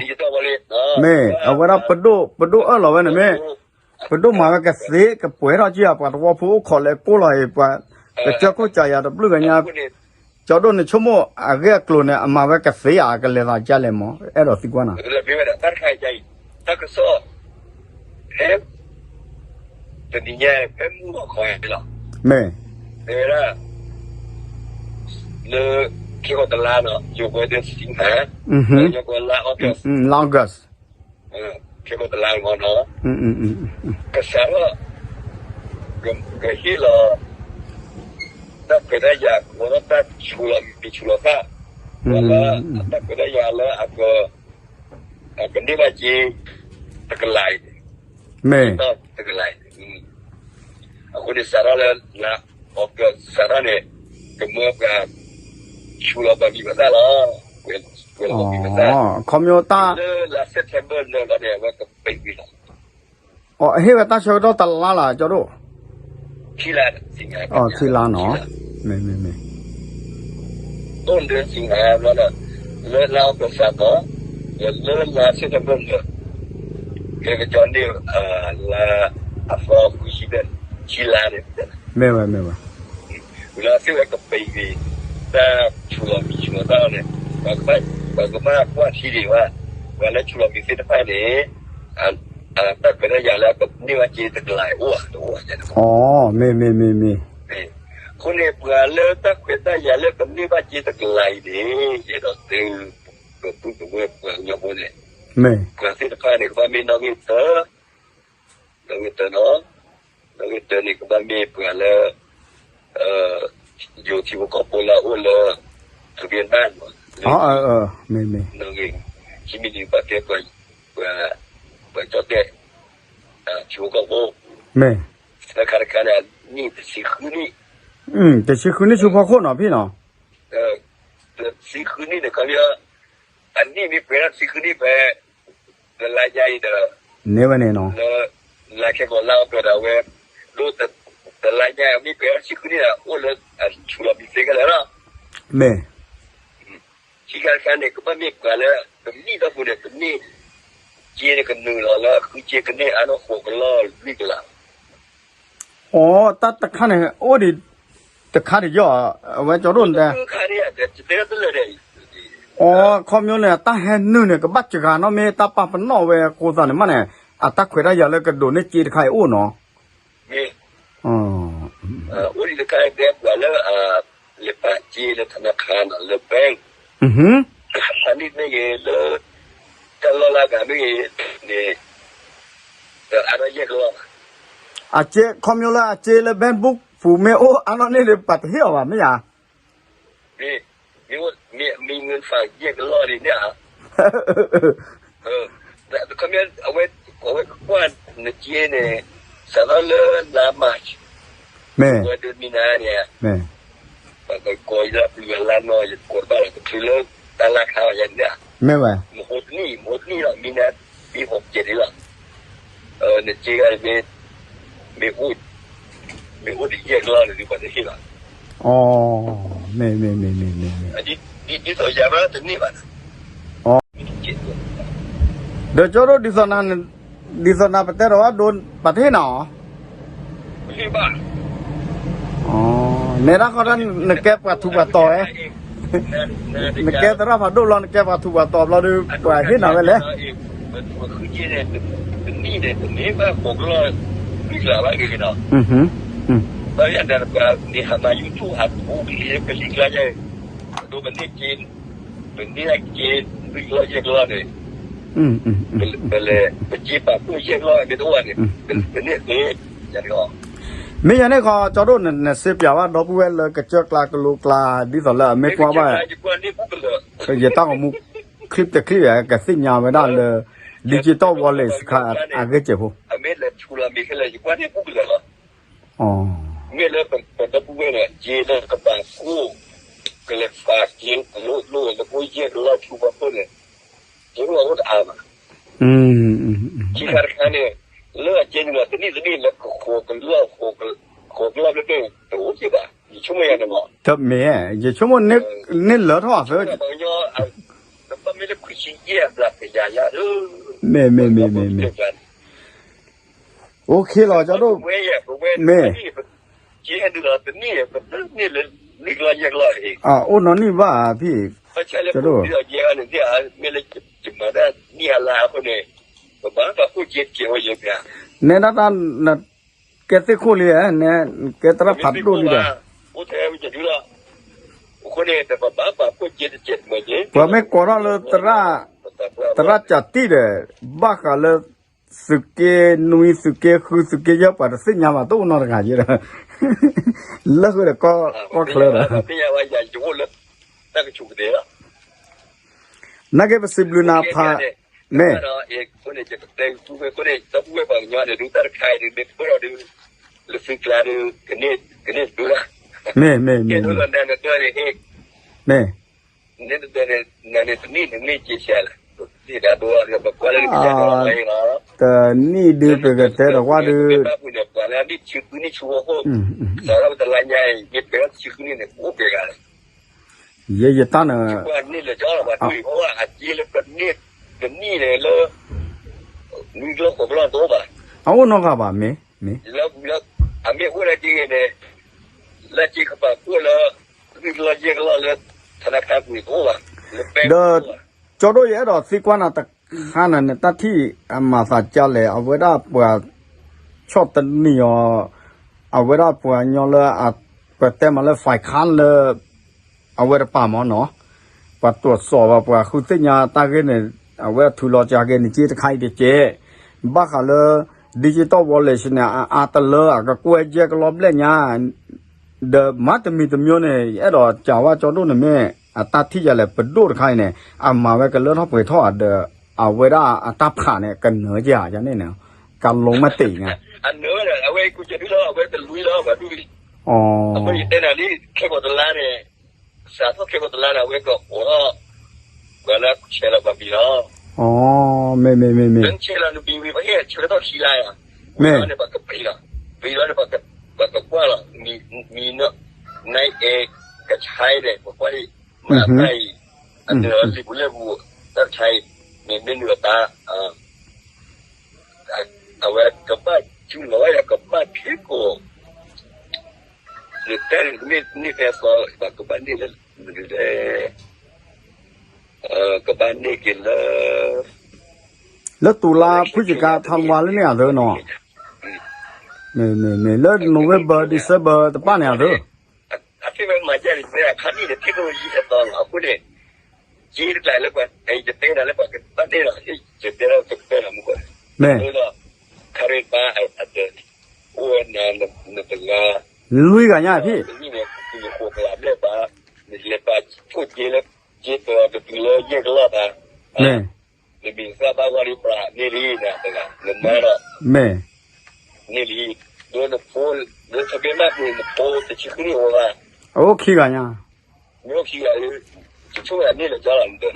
း, မ့ၢ် အဝဲဒၣ်ပဒိၣ် ပဒိၣ်အၢၣ်လီၤဝဲန့ၣ်မ့ၢ် ပဒိၣ်မၤဝဲကသ့ ကပှဲၤထီၣ်က့ၤ ပှၤသဝီဖိအိၣ်ခိးလၢကိၢ်လီၤအံၤ ပှၤကစၢၢ်ခိၣ်စၢ်ယၤတဘျုးကညါ ကၠီဒိၣ်န့ၣ်ဆိကမိၣ်အဂ့ၢ်အကျိၤန့ၣ် အမၤဝဲကသ့ဧါ ကလဲၤသးကလဲၤမး အဲၣ်ဒိးသံကွၢ်နၤ တၢ်ကစီၣ် ဖဲ တနံၤညါ ဖဲမုၢ်ဂီၤခီလီၤ, မ့ၢ် တဲဝဲဒၣ် လၢ ခံကီၢ်တလါနီၤ ယိၤကွဲဒၢ Singha, ယိၤကွဲလါ August, လါ August, ခံကီၢ်တလါနီၤ ကစးထီၣ် ကဟ့ၣ်လီၤ တၢ်ခွဲးတၢ်ယာ် ကဝီၤထီၣ်တၢ်ဆူးလီၤမံၤဆူးလီၤသၣ်, လၢ တၢ်ခွဲးတၢ်ယာ်လၢအက ကန့ၢ်ဘၣ်က့ၤ တကလးအံၤ, မ့ၢ် တကလးအံၤ, အဃိန့ၣ် စးထီၣ်လၢ လါ August စးထီၣ်န့ၣ် ကမၢပှၤ ဆူးလီၤပှၤမံၤပှၤသၣ်လီၤ, ကွဲးလီၤပှၤမံၤပှၤသၣ်, ခီဖျိတၢ် လၢလါ September လၢာ်လီၤန့ၣ် အဝဲကပံးကွံာ်လီၤ အဟ့ၣ်ဝဲတၢ်ဆၢကတီၢ်တလါလၢ် ကၠီဒိၣ်, ခံလါ, ခံလါနီၤ, မ့ၢ်မ့ၢ်မ့ၢ်, အိၣ်လၢ Singha ဘျီဒီး လၢလါ August စးထီၣ်, လၢလါ September လၢာ်, ကဲကကီန့ၢ် လါ အသီဃုဆံဘျဲၣ် ဆံလါန့ၣ်, မ့ၢ်ဝဲ မ့ၢ်ဝဲ, ဝံၤလီၤသ့ၣ်ဝဲကပၤအံၤ, တၢ်ဆူးလီၤမံၤဆူးလီၤသၣ်န့ၣ်, ပှၤကဘၣ်ကွၢ်ထံဒံးဘၣ်, ပှၤလၢဆူးလီၤမံၤသ့ၣ်တဖၣ်န့ၣ်, တၢ်ခွဲးတၢ်ယာ်လၢကန့ၢ်ဘၣ်စ့တကလးအိၣ်ဧါ, တအိၣ်ဧါ, မ့ၢ် မ့ၢ် မ့ၢ် မ့ၢ်, အဃိန့ၣ် ပှၤလၢတၢ်ခွဲးတၢ်ယာ်လၢကန့ၢ်ဘၣ်စ့တကလးအံၤန့ၣ်, ယအဲၣ်ဒိးတဲ ပပုၢ်ပဝဲၢ်ပှၤကညီဖိန့ၣ်, ပှၤသ့ၣ်တဖၣ်န့ၣ် ကဘၣ်မ့ၢ်နီၣ်ဂံၢ်တၢ, နီၣ်ဂံၢ်တၢနီၤ, နီၣ်ဂံၢ်တၢန့ၣ် ကဘၣ်မ့ၢ်ပှၤလၢ ယိၤထံဖိကီၢ်ဖိလၢအအိၣ်လၢ ထူပ့ၤဘၣ်န့ၣ်, မ့ၢ် မ့ၢ်, ခံမံၤန့ၣ်ဘၣ်ကဲပှၤ, ပှၤကၠီၣ်တဲၣ်, ထံဖိကီၢ်ဖိ, မ့ၢ်, တခါတခါန့ၣ် နံၣ်တဆံဃုနံၣ်, တဆံဃုနံၣ်ဆူဖီခိၣ်နီၤဖံနီၤ, တဆံဃုနံၣ်န့ၣ် ခီပညီ, အနံၣ်မ့ၢ်ပှဲၤထီၣ်တဆံဃုနံၣ်ဖဲ တလါညါအံၤဒီး, န့ၢ်ဝဲန့ၣ်နီၤ, လၢ လါခဲကိာ်လါအီးကတၢၢ်ဒီးဝဲ, ဒ် တလါညါအံၤမ့ၢ်ပှဲၤထီၣ်တဆံဃုနံၣ်ဒီး အိၣ်လၢအဆူးလီၤမံၤသ့ခဲလၢာ်လီၤ, မ့ၢ်, ခံခါတခါန့ၣ် ကဘၣ်မ့ၢ်ပှၤလၢ တနံၣ်ဒီပူၤန့ၣ် တန့ၢ်, စ့န့ၣ်ကနုာ်လီၤလၢအဃုစ့ကန့ၢ်အါထီၣ်ဃိးကလီၢ်လွံၢ်ကလး အိ တၢ်တခါန့ၣ် အိၣ်ဒံးတခါဒံးယီၤ, အဝဲကၠီဒိၣ်န့ၣ်တဲ, အိ ခီပညီန့ၣ် တၢ်ဟဲနုာ်န့ၣ် ကဘၣ်စှၤနီၣ်မ့ၢ်တၢ်ပာ်ပနီၣ်ဝဲအဃိသးန့ၣ်မးန့ၣ်, အတၢ်ခွဲးတၢ်ယာ်လၢကဒိးန့ၢ်စ့တခါအံၤအိၣ်နီၤ, အိၣ်ဒံးတခါတဲပှၤလၢ လဲၤပာ်စ့လၢထနခါနီၤ လၢ bank, ဖးနံၣ်မ့ၢ်ဂ့ၤလၢ တၢ်လီၢ်လၢအဂၤမ့ၢ်ဂ့ၤန့ၣ်, အါထီၣ်ယဲၢ်ကလီၢ်, အစ့ ခီပညီလၢအစ့လၢ bank book ပူၤမ့ၢ်အိၣ်အါထီၣ်န့ၣ်ဒီး ပာ်တဟ့ၣ်အီၤဘၣ် မ့ၢ်ဧါ, မ့ၢ် မ့ၢ် မ့ၢ် ငိုၢ်ဖးယဲၢ်ကလီၢ်န့ၣ်န့ၣ်ဧါ ခီပညီ အဝဲ အဝဲကကွၢ်နစ့န့ၣ် စးထီၣ်လၢလါ March, မ့ၢ် ဝဲဒၣ်မံနါန့ၣ်, မ့ၢ် ပှၤကကိးယလၢပျုၤလါနီၢ် ယကိးတဘၣ်လီၤ တချုးလၢတၢ်လၢခါဘၣ်ယၤန့ၣ်, မ့ၢ်ဝဲ မဟိတနံၣ် မဟိတနံၣ်လီၤ မံနါ ပံဟိးကဲးန့ၣ်လီၤ, နစ့ဂၤမ့ၢ် မ့ၢ်အိၣ် မ့ၢ်အိၣ်ဒ်ယဲၢ်ကလီၢ်န့ၣ် ပှၤတဟ့ၣ်ဘၣ်, အိ မ့ၢ် မ့ၢ် မ့ၢ် မ့ၢ် မ့ၢ် ဒ်သိးယၤဘၣ်တန့ၢ်ဘၣ် ဒီးကၠီဒိၣ် ဒ်သိးနၤပတဲဒီးဝဲဒိ ပှၤတဟ့ၣ်နၤအီၤ, နဲဒၣ်ဃီဒီး နကဲပှၤထူးပှၤတီၤဝဲ, နကဲသရၣ်ဖးဒိၣ်ဘျီ နကဲပှၤထူးပှၤတီၤဘျီဒီး ပှၤဟ့ၣ်နၤဝဲလဲၣ်, တနံၣ်န့ၣ် တမ့ၢ်ဘၣ်ဃိးကလီၢ် လွံၢ်ကလးဘၣ်ဂ့ၤဂ့ၤနီၤ, ဘၣ်ယၤန့ၣ် ပှၤန့ၣ်ဟးမၤ YouTube ဟးထူကလံၤကလံၤကျါယဲၢ်, ဒိပန့ၢ်က့ၤ ပန့ၢ်က့ၤ လွံၢ်ကလီၢ်ယဲၢ်ကလီၢ်န့ၣ်, ပလဲၤ ပစ့ပာ်ဖှိၣ်ယဲၢ်ကလီၢ်မ့ၢ်တအိၣ်ဘၣ်န့ၣ်, ပန့ၢ်က့ၤ ယၤန့ၣ်လီၤ, မ့ၢ်ယၤန့ၣ်ခီ ကၠီဒိၣ် နစ့ပၠးဘၣ်ဒီပုၢ်ဝဲၢ်လၢကစၢၢ်ကျါကလိကျါ ဒ်သိးလၢအမ့ၢ်ကွၢ်ဘၣ် ယတၢ်ဂီၤမူ clip တclip ကသ့ၣ်ညါဝဲဒၣ်လၢ digital wallet စခါအဂ့ၢ်စဲးဖိ, အမ့ၢ်လဲၤထူလီၤမ့ၢ်ခဲလၢာ် ယကွၢ်န့ၢ်ဘူးကလၢာ်လီၤ, မ့ၢ်လၢပဒီပုၢ်ဝဲၢ်န့ၣ် စ့လၢကဘၣ်ကိၢ် ကလဲၤဖးစ့ ကလိလိလၢကအိၣ်ယဲၢ်ကလီၢ်ထူပှၤခိၣ်န့ၣ်, စ့အိၣ်အိၣ်တအါဘၣ်, ခံခါတခါန့ၣ် လၢအစ့န့ၣ်လီၤ တနံၣ်တနံၣ်လၢကဃိးကလီၢ် ဃိးကလီၢ်ဘျဲၣ်ဘျဲၣ် တအိၣ်စ့ဘၣ် ယဆိကမိၣ်ယၤန့ၣ်မး, တမ့ၢ် ယဆိကမိၣ်န့ၣ်လၢထီၣ်သၢ ပှၤကညီ ပမ့ၢ်လၢခွံဆံယဲၢ်အဘျးကယၤလၢ မ့ၢ် မ့ၢ် မ့ၢ် မ့ၢ် မ့ၢ် OK လီၤ ကၠီဒိၣ်, မ့ၢ် ကဟဲဒုးလီၤတနံၣ် ပတန့ၢ်လၢလွံၢ်ကလီၢ်ယဲၢ်ကလီၢ်အံၤ, အိၣ်နီၢ်နံၣ်ဘၣ်ဖံး, ကၠီဒိၣ်, မ့ၢ်လၢယမၤတၢ်နံၣ်အလါအဃိန့ၣ်, ပဘၣ်ပာ်ဖှိၣ်စ့တကဲးဝဲယဲၢ်ဖံး, နဲဒၣ်တၢ် ကဲသ့ၣ်ခိၣ်လံ, နဲကဲသရၣ်ဖးဒိၣ်လံဒီး, အိၣ်ထဲဝဲယဒုလီၤ, အဃိန့ၣ် ပဘၣ်ပာ်ဖှိၣ်စ့တကဲးမ့ၢ်က့, ပှၤမ့ၢ်ကိးထီၣ်လၢ သရၣ်ကၠးတံၢ်ဒီး ဘၣ်ဃးလၢ သုးက့နွံ သုးက့ဃု သုးက့ယဲၢ် ပှၤတသ့ၣ်ညါဘၣ် တအိၣ်နီတဂၤယဲဒီး, လၢဃုာ်ဒီးကီၢ်ချၢဒီး, နာ်က့ပစံးဘျုးနၤဖး, မ့ၢ် မ့ၢ် မ့ၢ် မ့ၢ် မ့ၢ်, တနံၣ်ဒုးပကတဲဒီးကွၢ်ဒုး, ယဲယတၢ်န့ၣ်, အအိၣ်နီတဂၤဘၣ် မ့ၢ်, မ့ၢ်, လၢ, လၢ, အအိၣ်နီတဂၤဘၣ် မ့ၢ်, မ့ၢ်, လၢ, လၢ, အမ့ၢ်အိၣ်လၢက့ဂ့ၤန့ၣ် လၢက့ကပာ်ဖှိၣ်လၢ လွံၢ်ကလီၢ်ယဲၢ်ကလီၢ်လၢ ထနခါပူၤတအိၣ်ဘၣ်, လၢပဲတအိၣ်ဘၣ်. ဒီးကၠီဒိၣ်ယအဲၣ်ဒိးသံကွၢ်နၤတခါနၤန့ၣ် တၢ်ထံၣ်အမၤသးကလဲၣ် အဝဲဒၣ်ပှၤ ဆီၣ်သနံးအီၤ အဝဲဒၣ်ပှၤကညီလၢ ပတဲမးလၢ ဖဲခါလၢ အဝဲတပာ်မနီၤ, ပှၤတြီစီၤဘၣ် ပှၤဃုသ့ၣ်ညါတၢ်ဂ့ၢ်န့ၣ် အဝဲထူလီၤက့ၤဂ့ၤန့ၣ် က့တခါအံၤတကဲး, ဘၣ်ဃးလၢ digital wallet န့ၣ် အအါတလၢအကကွဲၢ်ယဲၢ်ကလီၢ်ဘျဲၣ်ညါ ဒီးမၤတမံၤတမံၤန့ၣ် ယအဲၣ်ဒိးကးဝဲကၠီဒိၣ်န့ၣ်မ့ၢ် အတၢ်ထံၣ်ယၤလဲၣ် ပဒိၣ်တခါအံၤန့ၣ် အမၤဝဲကလၢထီၣ်ပှဲၤထီၣ်ဒီး အဝဲဒၣ်အတၢ်ဖးန့ၣ် ကနၢၤယၤယၤန့ၣ်န့ၣ် ကလီၤမ့ၢ်တ့ၢ်ညါ အနၢၤ အဝဲကူကဒုလီၤ အဝဲတလွံၢ်လီၤ ပှၤဒုး အဃိန့ၣ်ယတဲနၤလံ ခဲကိာ်တလါန့ၣ် စးထီၣ်ခဲကိာ်တလါန့ၣ် အဝဲကအိးထီၣ် ပှၤလၢဆဲးလီၤပှၤဘံၣ်လီၤ. မ့ၢ်မ့ၢ်မ့ၢ်မ့ၢ် ဆဲးလီၤနဘံၣ်ဝံၤ ပဟ့ၣ်ဆဲးလီၤထီၣ်ခံလါယၤ မ့ၢ်န့ၣ် ပှၤကဘံၣ်လီၤ ဘံၣ်လီၤန့ၣ် ပှၤကကွၢ်လီၤ မံၤနီၢ် နအဲၣ်ကဆါအံၤန့ၣ် ပကွၢ်လံ မ့ၢ်အတၢ်အံၤ အနုာ်လံာ်ပူၤလဲၢ်ပူၤ တၢ်ဆါအံၤ မ့ၢ်မ့ၢ်နုာ်အတၢ် အဝဲကဘၣ်ဆူၣ်လီၤဝဲ ကဘၣ်ဖံးကိာ် နတဲန့ၣ် မ့ၢ်န့ၢ်ဖဲသီ ပှၤကဘၣ်န့ၢ်လၢ ကဘၣ်န့ၢ်က့ၤလၢ လၢတုၤလါ ဖုၣ်စကါ ထါဝါလၢန့ၣ်အသၢနီၤ မ့ၢ်မ့ၢ်မ့ၢ် လၢ November December တပၣ်န့ၣ်အသၢ အဖဲမၤကဲန့ၣ် အခါနံၣ်န့ၣ် ထံၣ်ကယဲၢ်သီလီၤ အဃိန့ၣ် က့တကျါလၢပှၤ ယတဲနၤလၢပှၤကဘၣ်န့ၢ်လီၤ ယတဲလၢကတဲလီၤမူကီၢ် မ့ၢ် လၢ ခါရ့ပၢ် အတ အိၣ်ဝဲနၤ နတဂၤ လွံၢ်ဂၤညါဖံၣ် နမံၤန့ၣ် နဃိးကလးဘျဲၣ်ပၢ် နလဲၤပာ်ဖှိၣ်က့လၢ က့တတတုၤလၢယဲၢ်ကလီၢ်ပၢ် မ့ၢ် နမံၤသၣ်ဘၣ်ဂီၢ်လံပှၤန့ၢ်လံနၤတဂၤ နမါဒီး မ့ၢ် န့ၢ်လံ ဒ်နဖိ လၢထဘ့မၣ်ပူၤ နဖိတဆံဃုနံၣ်အိၣ်ဘၣ် အအိၣ်ခံဂၤညါ မ့ၢ်အိၣ်ခံဂၤလံ ယဆိကမိၣ်န့ၢ်လၢကၠီလီၤ နတ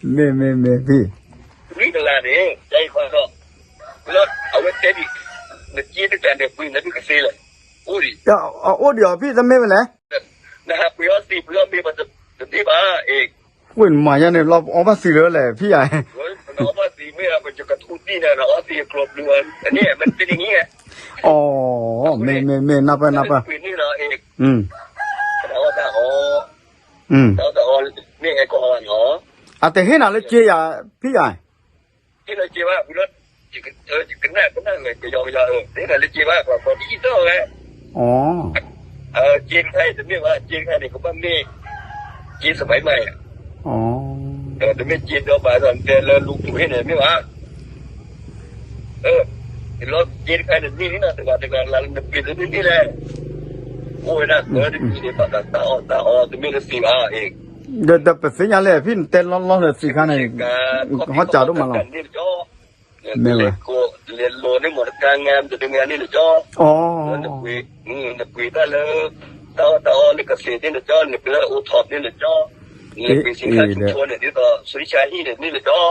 မ့ၢ်မ့ၢ်မ့ၢ်ဖံၣ် လွံၢ်ကလးန့ၣ် တၢ်အံၤဃီဒီး လၢအဝဲတဲဒံး နက့တတၢ်န့ၣ် ပှ့ၤနဒုကသ့လၢာ် အိၣ်ဒံး အအိၣ်ဒံးအီၤဖံၣ် တမ့ၢ်ဝဲလဲၣ် နဟးပှ့ၤအီသံးပှ့ၤအီမ့ၤပှၤတဒ့ဘၣ် အ့ၣ် ဝ့ၢ်နမၤညါန့ၣ် လီၤအီဘၣ်သံးလၢလဲၣ် ဖံၣ်ယါ နအီဘၣ်သံးမ့ၢ် ပကကထူတံၢ်နၤ နအီသံးအကျိၤပျုၤ အန့ၣ် မ့ၢ်တနံၤ အီ မ့ၢ်မ့ၢ်မ့ၢ် နၢ်ပၢၢ်နၢ်ပၢၢ် ပှ့ၤန့ၢ်လီၤ အ့ၣ် တၢ်အီၣ်တၢ်အီ တၢ်အီၣ်တၢ်အီ မ့ၢ်ဟဲကီၢ်အီဘၣ်နီၤ အတဟ့ၣ်နၤလၢက့ယါ ဖံၣ်ယါ ဟ့ၣ်လၢက့ဘၣ် ဝံၤလၢ ယကနၣ်ကနၣ်ဝဲ ကယီကယီ တဟ့ၣ်နၤလၢက့ဘၣ် ပှၤကိးဒ်အံၤတီၢ်ဝဲ က့တခါအံၤတမ့ၢ်ဘၣ် က့တခါန့ၣ် ကဘၣ်မ့ၢ် က့သဘဲမး ဒီးတမ့ၢ်က့ဒီဘၣ်ဒီး နတဲလၢလူပူၤဟ့ၣ်န့ၣ် မ့ၢ်ဘၣ် လီၤက့တခါန့ၣ် န့ၢ်န့ၣ် တဂၤတဂၤလၢနပှ့ၤတန့ၢ်န့ၣ်လဲၣ် အိၣ်ဝဲဒၣ်သၢတမံၤန့ၣ် ဘၣ်တၢ်အီၣ်တၢ်အီ တမ့ၢ်လၢသ့ဘၣ်အ့ၣ် ဒီးပသ့ၣ်ညါလဲၣ် ဖံၣ်နတဲလီၤလီၤလၢသ့ခါန့ၣ် ဟီၣ်စးဒိၣ်မးလီၤ မ့ၢ်ဝဲ လဲၤလိၤန့ၣ်မ့ၢ်တကါငါ တဒုငါန့ၣ်လၢကၠီ နပှ့ၤတၢ်လၢ တၢ်အီၣ်တၢ်အီလၢကသ့ၣ်န့ၣ်လၢကၠီ နပှ့ၤလၢအိၣ်ထီၣ်န့ၣ်လၢကၠီ နပှ့ၤစံးခါဆူၣ်ဆိန့ၣ် ဒ်သိး စူးရံၣ်ဆါ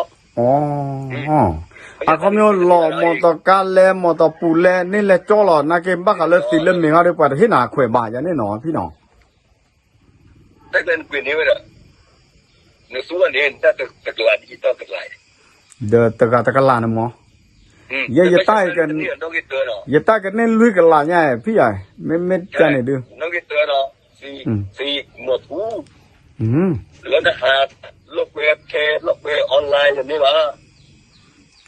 ဟံၣ်န့ၣ်န့ၣ်လၢကၠီ အခီပညီလီၤ မီၢ်တကါလဲၣ် မီၢ်တပူၤလဲၣ် န့ၢ်လၢကၠီလီၤ နာ်က့ဘၣ်ဃးလၢသံးလၢမ့ၢ်ဂ့ၤဒီး ပှၤတဟ့ၣ်နၤခွဲးဘၣ်ယၤန့ၣ်နီၤ ဖံၣ်နီၤ တၢ်ကျဲနပှ့ၤန့ၢ်ဝဲဒီး နသူဝဲန့ၣ် တၢ်တကလးဒ်တၢ်တကလး ဒီးတဂၤတကလးန့ၣ်မီၢ် ယဲ ယတၢ်ကန့ၢ်လွံၢ်ကလးညါ ဖံၣ်ယါ မ့မ့ၢ်ကန့ၣ်ဒုး သံး မီၢ်ထူ လၢနဟး လိာ်ကွဲထဲ လိာ်ကွဲ online တန့ၢ်ဘၣ်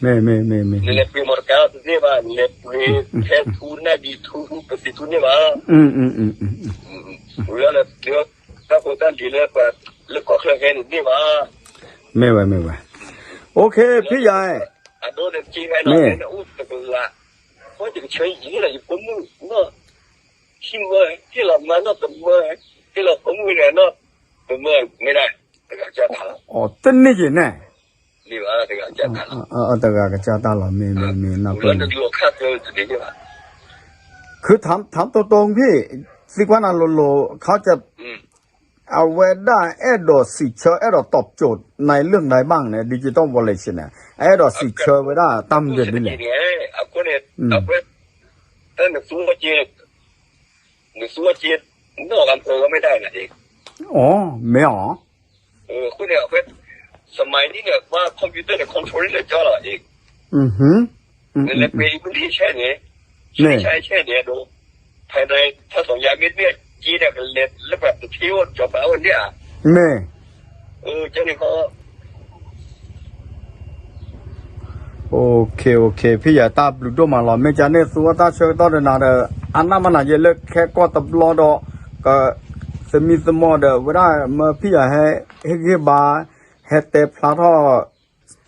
မ့ၢ်မ့ၢ်မ့ၢ်မ့ၢ် နလဲၤပှ့ၤမီၢ်တကါတန့ၢ်ဘၣ် နလဲၤပှ့ၤထဲထူ နၢ်ဒံးထူ ပသံးထူန့ၢ်ဘၣ် ဝံၤလီၤလၢ တၢ်ဖိတၢ်လံၤလၢပှၤလၢကီၢ်ချၢဟဲန့ၣ်န့ၢ်ဘၣ် မ့ၢ်ဝဲမ့ၢ်ဝဲ OK ဖံၣ်ယါ အဒိန့ၣ်က့ဟဲနီၤ မ့ၢ် နအိၣ်တကလး ဃိယကဆၢယံၤလီၤ ယဖိမုၣ်နီၢ် ဟံၣ်မၢ ဟ့ၣ်လီၤမါနီၢ်တမၢ ဟ့ၣ်လီၤဖိမုၣ်န့ၣ်နီၢ် တမၢ မ့ၢ်ဒၣ် တဂၤကစၢ်တၢ်လီၤ အတန့ၢ်က့ၤန့ၣ် မ့ၢ်ဘၣ် တဂၤကစၢ်တၢ်လီၤ မ့ၢ်မ့ၢ်မ့ၢ် နၢ်ပၢၢ် ခုထါတိတိဖံၣ် သံကွၢ်နၤလိၤလိၤ ခီက အဝဲဒၣ်အဲၣ်ဒိးစံးဆၢ အဲၣ်ဒိး ตอบโจทย์ ในเรื่องใดบ้างန့ၣ် digital wallet န့ၣ် အဲၣ်ဒိးစံးဆၢဝဲဒၣ်တၢ်မနုၤဒ်လဲၣ် အဃိန့ၣ် အဝဲ တၢ်နသူဝဲက့ နသူဝဲက့ နီၢ်ကံၢ်ပၢၢ်ဝဲမ့ၢ်တၢ်န့ၣ် အိ မ့ၢ်အီၤ အဃိန့ၣ် အဝဲ สมัยนี้เนี่ย ว่าคอมพิวเตอร์เนี่ย control လၢကၠီလီၤ เอก อืม နလဲၤကွဲးအံၤမ့ၢ်န့ၣ်ဆဲန့ၣ်, ဆဲဆဲန့ၣ်ဒီး, ဖဲန့ၣ် ထါစီၤယါမ့ၢ်န့ၢ်က့ဒီး ကလဲၤလၢပှၤတထံအိၣ် ကၠီၤပၤအိၣ်န့ၣ်ဧါ, မ့ၢ်, ကန့ၣ်ခီ OK OK ဖံယၤတၢ်ဘျုးဒိၣ်မးလီၤ. မ့ၢ်ကန့ၣ် သူအတၢ်ဆၢကတီၢ်ဒီးနၤဒီး အနၢ်မနၤယဲလၢခဲကိာ်တဘျီဒီး ကသမံသမိးဒီး ဝဲဒၣ်မၢဖံယၤဟဲ ဟ့ၣ်ဂံၢ်ဘါ ဟဲတဲဖျါထီၣ်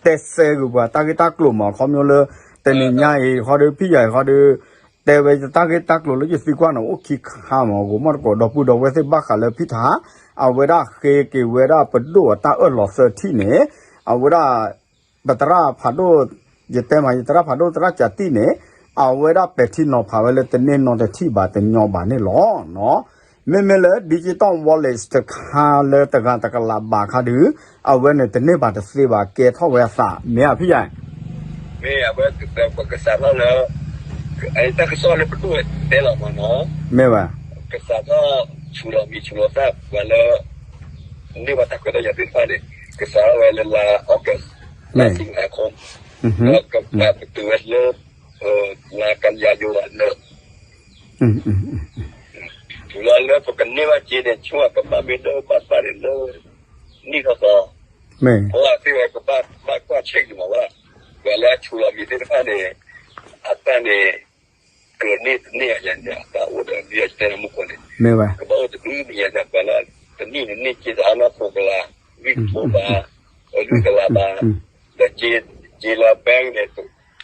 တဲစဲဂ့ၤပှၤတၢ်ဂ့ၢ်တၢ်ကျိၤမး ခီဖျိလၢ တနံၤညါအံၤ ခီဒီးဖံယၤအံၤ ခီဒီး တဲဝဲယတၢ်ဂ့ၢ်တၢ်ကျိၤလၢယသံကွၢ်န့ၣ် အိၣ်ခံခါမး ဂိၤမီၣ်တကိး ဒီပုၢ်ဒီဝဲၢ်သ့ၣ်ဘၣ်ဃးလၢဖံထါ အဝဲဒၣ်ဃ့က့ၤဝဲဒၣ်ပဒိၣ်အတၢ်အၢၣ်လီၤသၢထံၣ်န့ၣ် အဝဲဒၣ် ပသရၣ်ဖးဒိၣ် ယတဲမး ယသရၣ်ဖးဒိၣ်သရၣ်ကၠးတံၢ်န့ၣ် အဝဲဒၣ်ပဲာ်ထံနီၤဖးဝဲလၢတန့ၢ်နီတထံၣ်ဘၣ် တညီဘၣ်န့ၣ်လီၤ. မ့မ့ၢ်လၢ digital wallet တခါလၢတဂၤတကလးဘးခါဒုး အဝဲန့ၣ်တန့ၢ်ဘၣ်တသ့ဘၣ် ကဲထီၣ်ဝဲအသး မ့ၢ်ဧါဖံယၤ မ့ၢ်အဝဲပကစးထီၣ်လၢ တၢ်ကစီၣ်လၢပဒိၣ်တဲလီၤမးနီၤ မ့ၢ်ဝဲ ကစးထီၣ်ဆူးလီၤမံၤဆူးလီၤသၣ်ပှၤလၢ န့ၢ်ဘၣ်တၢ်ခွဲးတၢ်ယာ်သ့ၣ်တဖၣ်န့ၣ် ကစးထီၣ်ဝဲလၢလါ August လါ September လၢ လါကယၤယိလၢ တုၤလီၤလၢပကန့ၢ်ဘၣ်က့ၤန့ၣ် ဆိကမိၣ်ကဘၣ်မ့ၢ်လၢဘၣ်တဘၣ်န့ၣ်လၢ နံၣ်ထီၣ်သီ မ့ၢ် ပဝဲသ့ၣ်ဝဲကဘၣ်ဘၣ်ကွၢ်ဆဲးက့ၤမးဝဲ ပှၤလၢအဆူးလီၤမံၤသ့ၣ်တဖၣ်န့ၣ် အတၢ်န့ၣ် ကြၢးန့ၢ်တန့ၢ်ယၤန့ၣ် အတၢ်အိၣ်ဒီးဒုးယတဲနၤမူကီၢ်န့ၣ် မ့ၢ်ဝဲ ကဘၣ်အိၣ်တဒုမံၤယၤန့ၣ် ပှၤလၢ တနံၣ်န့ၣ်န့ၢ်က့ၤတအါနီၢ်ဖိကလါ လွံၢ်ဖိဘၣ် လွံၢ်ကလးဘၣ် ဒီးက့ၤလၢ bank န့ၣ် တ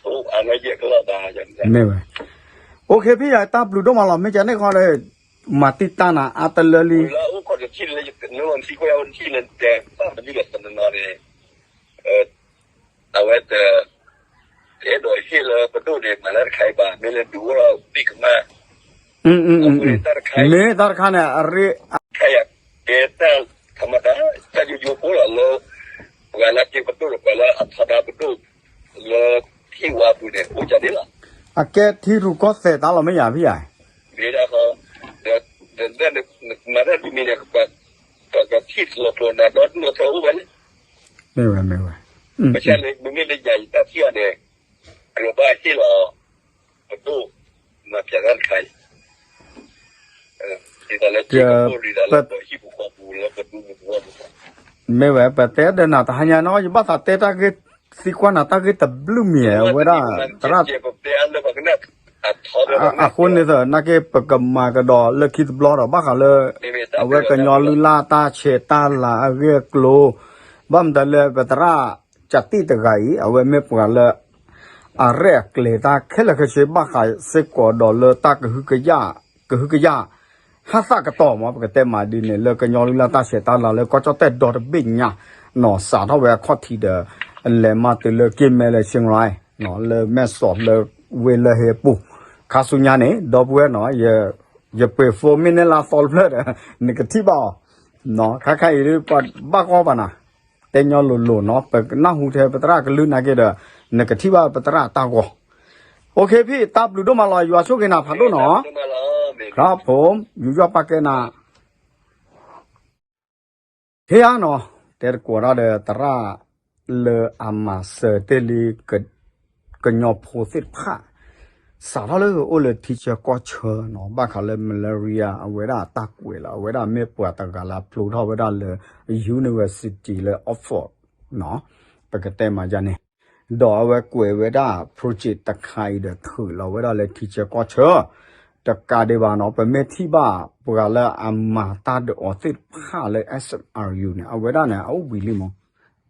အိၣ်အါနီၢ်ယဲၢ်ကလးဘၣ် မ့ၢ်ဝဲ OK ဖံယၤတၢ်ဘျုးဒိၣ်မးလီၤ မ့ၢ်ကန့ၣ်ခီဒီး မၤတံၢ်တၢ်နၤအါတလၢလံ လၢအိၣ်ခီၣ်တထံၣ်လၢယတနၢ်လီၤထံခွဲးအိၣ်တထံၣ်လၢတဲဘၣ်မနုၤလဲၣ်တနီၤန့ၣ် အဝဲတ အဲၣ်ဒိးဟ့ၣ်လၢပဒိၣ်န့ၣ် မၤလၢတခါအံၤဘၣ် မ့ၢ်လၢဒုးအိၣ်ဒီးဘံၣ်ကမၣ် မ့ၢ်တၢ်တခါန့ၣ် အရ့ ခါယၤ ကဲတၢ် ထမတၢ် တၢ်ယိယိဖိလီၤလၢ ပှၤလၢကဲပဒိၣ်ဒီးပှၤလၢအထီဒါပဒိၣ် လၢဟံၣ်ဝါပူၤန့ၣ် အိၣ်ကန့ၣ်လီၤ အကဲထံရူၢ်ကီၢ်သဲးတၢ်လီၤမ့ၢ်ယၤဖံယၤ မ့ၢ်ဒၣ်ဃီ ဒီး မၤတၢ်တမံၤန့ၣ် ပကထံၣ်လီၤကျိၤနၤဒီဒူၣ်လီၤထီအိၣ်ဝဲလံ မ့ၢ်ဝဲ မ့ၢ်ဝဲ ဘၣ်ဆၣ်န့ၣ် မ့မ့ၢ်လၢယၤယတၢ်ထံၣ်အီၤန့ၣ် ကြၢးဘၣ်ဟ့ၣ်လီၤ ပဒိၣ် မၤပျးတၢ်တခါအံၤ ဒ်သိးလၢကပ မ့ၢ်ဝဲ ပတဲဒီးနၤတဟါညါနီၤ ယဘၣ်သးတဲတၢ်ဂ့ၢ်သံကွၢ်နၤတၢ်ဂ့ၢ်တဘျုးမံၤ အဝဲဒၣ် သရၣ် အဃိန့ၣ်သနာ်က့ ပကမၤကဒီးလၢခံတဘျီဒီး ဘၣ်ဃးလၢ အဝဲကညီလုၢ်လၢ်တၢ်ဆဲးတၢ်လၤအဂ့ၢ်အကျိၤ ဘၣ်မတၤလဲၣ် ပသရၣ်ကၠးတံၢ်တဂၤအံၤ အဝဲမ့ၢ်ပှၤလၢ အရဲၣ်အကျဲၤတၢ်ခဲလၢာ်ခဲဆ့ ဘၣ်ဃးစ့ၢ်ကီးဒီးလၢတၢ်ကဟုကယာ် ကဟုကယာ် ဟးသၣ်ကတီၢ်မး ပကတဲမးဒ်န့ၣ် လၢကညီလုၢ်လၢ်တၢ်ဆဲးတၢ်လၤလၢကီၢ်ကၠီၣ်တဲၣ်ဒီတဘ့ၣ်ညါ နီၢ်စးထီၣ်ဝဲအခီၣ်ထံးဒီး လဲၤမးတုၤလၢက့မဲလၢ ရှ့ၣ်ရၢၣ် လၢမဲၢ်စီးလၢဝ့ၢ်လၢဟ့အပူၤ ခါဆူညါန့ၣ် ဒီပုၢ်ဝဲၢ်နီၤ ယပှ့ၤ phone မ့ၢ်န့ၢ်လၢသီတဖျၢၣ်ဒီး နကထံၣ်ဘၣ်အီၤ ခါခါအံၤဒ်ပှၤဘၣ်ဂီၢ်ဘၣ်နၤ တဲညီလိၤလိၤနီၤ ပနၢ်ဟူထဲပသရၣ်ကလုၢ်နာ်က့ဒီး နကထံၣ်ဘၣ်ပသရၣ်တၢ်ဂီၤ OK ဖံ တၢ်ဘျုးဒိၣ်မးလီၤ ယွၤဆိၣ်ဂ့ၤနၤဖးဒိၣ်နီၤ ခရၣ်ဖိ ယူးယီၣ်ပာ်ကဲနၤ ဟ့ၣ်ဧါနီၤ တဲတကိးတၢ်ဒီးသရၣ်လၢအမၤစၢၤတ့ၢ်လံ ကညီဖိသ့ၣ်တဖၣ် စးထီၣ်လၢအိၣ်လၢထံဆၢကီၢ်ဆၢနီၤ ဘၣ်ဃးလၢ malaria အဝဲဒၣ်တၢ်ကွဲးလီၤ အဝဲဒၣ်မ့ၢ်ပှၤတဂၤလၢအဖျိထီၣ်ဝဲဒၣ်လၢ University လၢ Oxford နီၤ ပကတဲမးယၤန့ၣ် ဒီးအဝဲကွဲးဝဲဒၣ် project တခါအံၤဒီးထုးလီၤဝဲဒၣ်လၢထံဆၢကီၢ်ဆၢ တကးဒံးဘၣ်နီၤ ပမ့ၢ်ထံၣ်ဘၣ်ပှၤလၢအမၤတၢ်ဒီးအီၤသ့ၣ်တဖၣ်လၢ S R U န့ၣ် အဝဲဒၣ်န့ၣ် အအိၣ်ဘှံးလံမး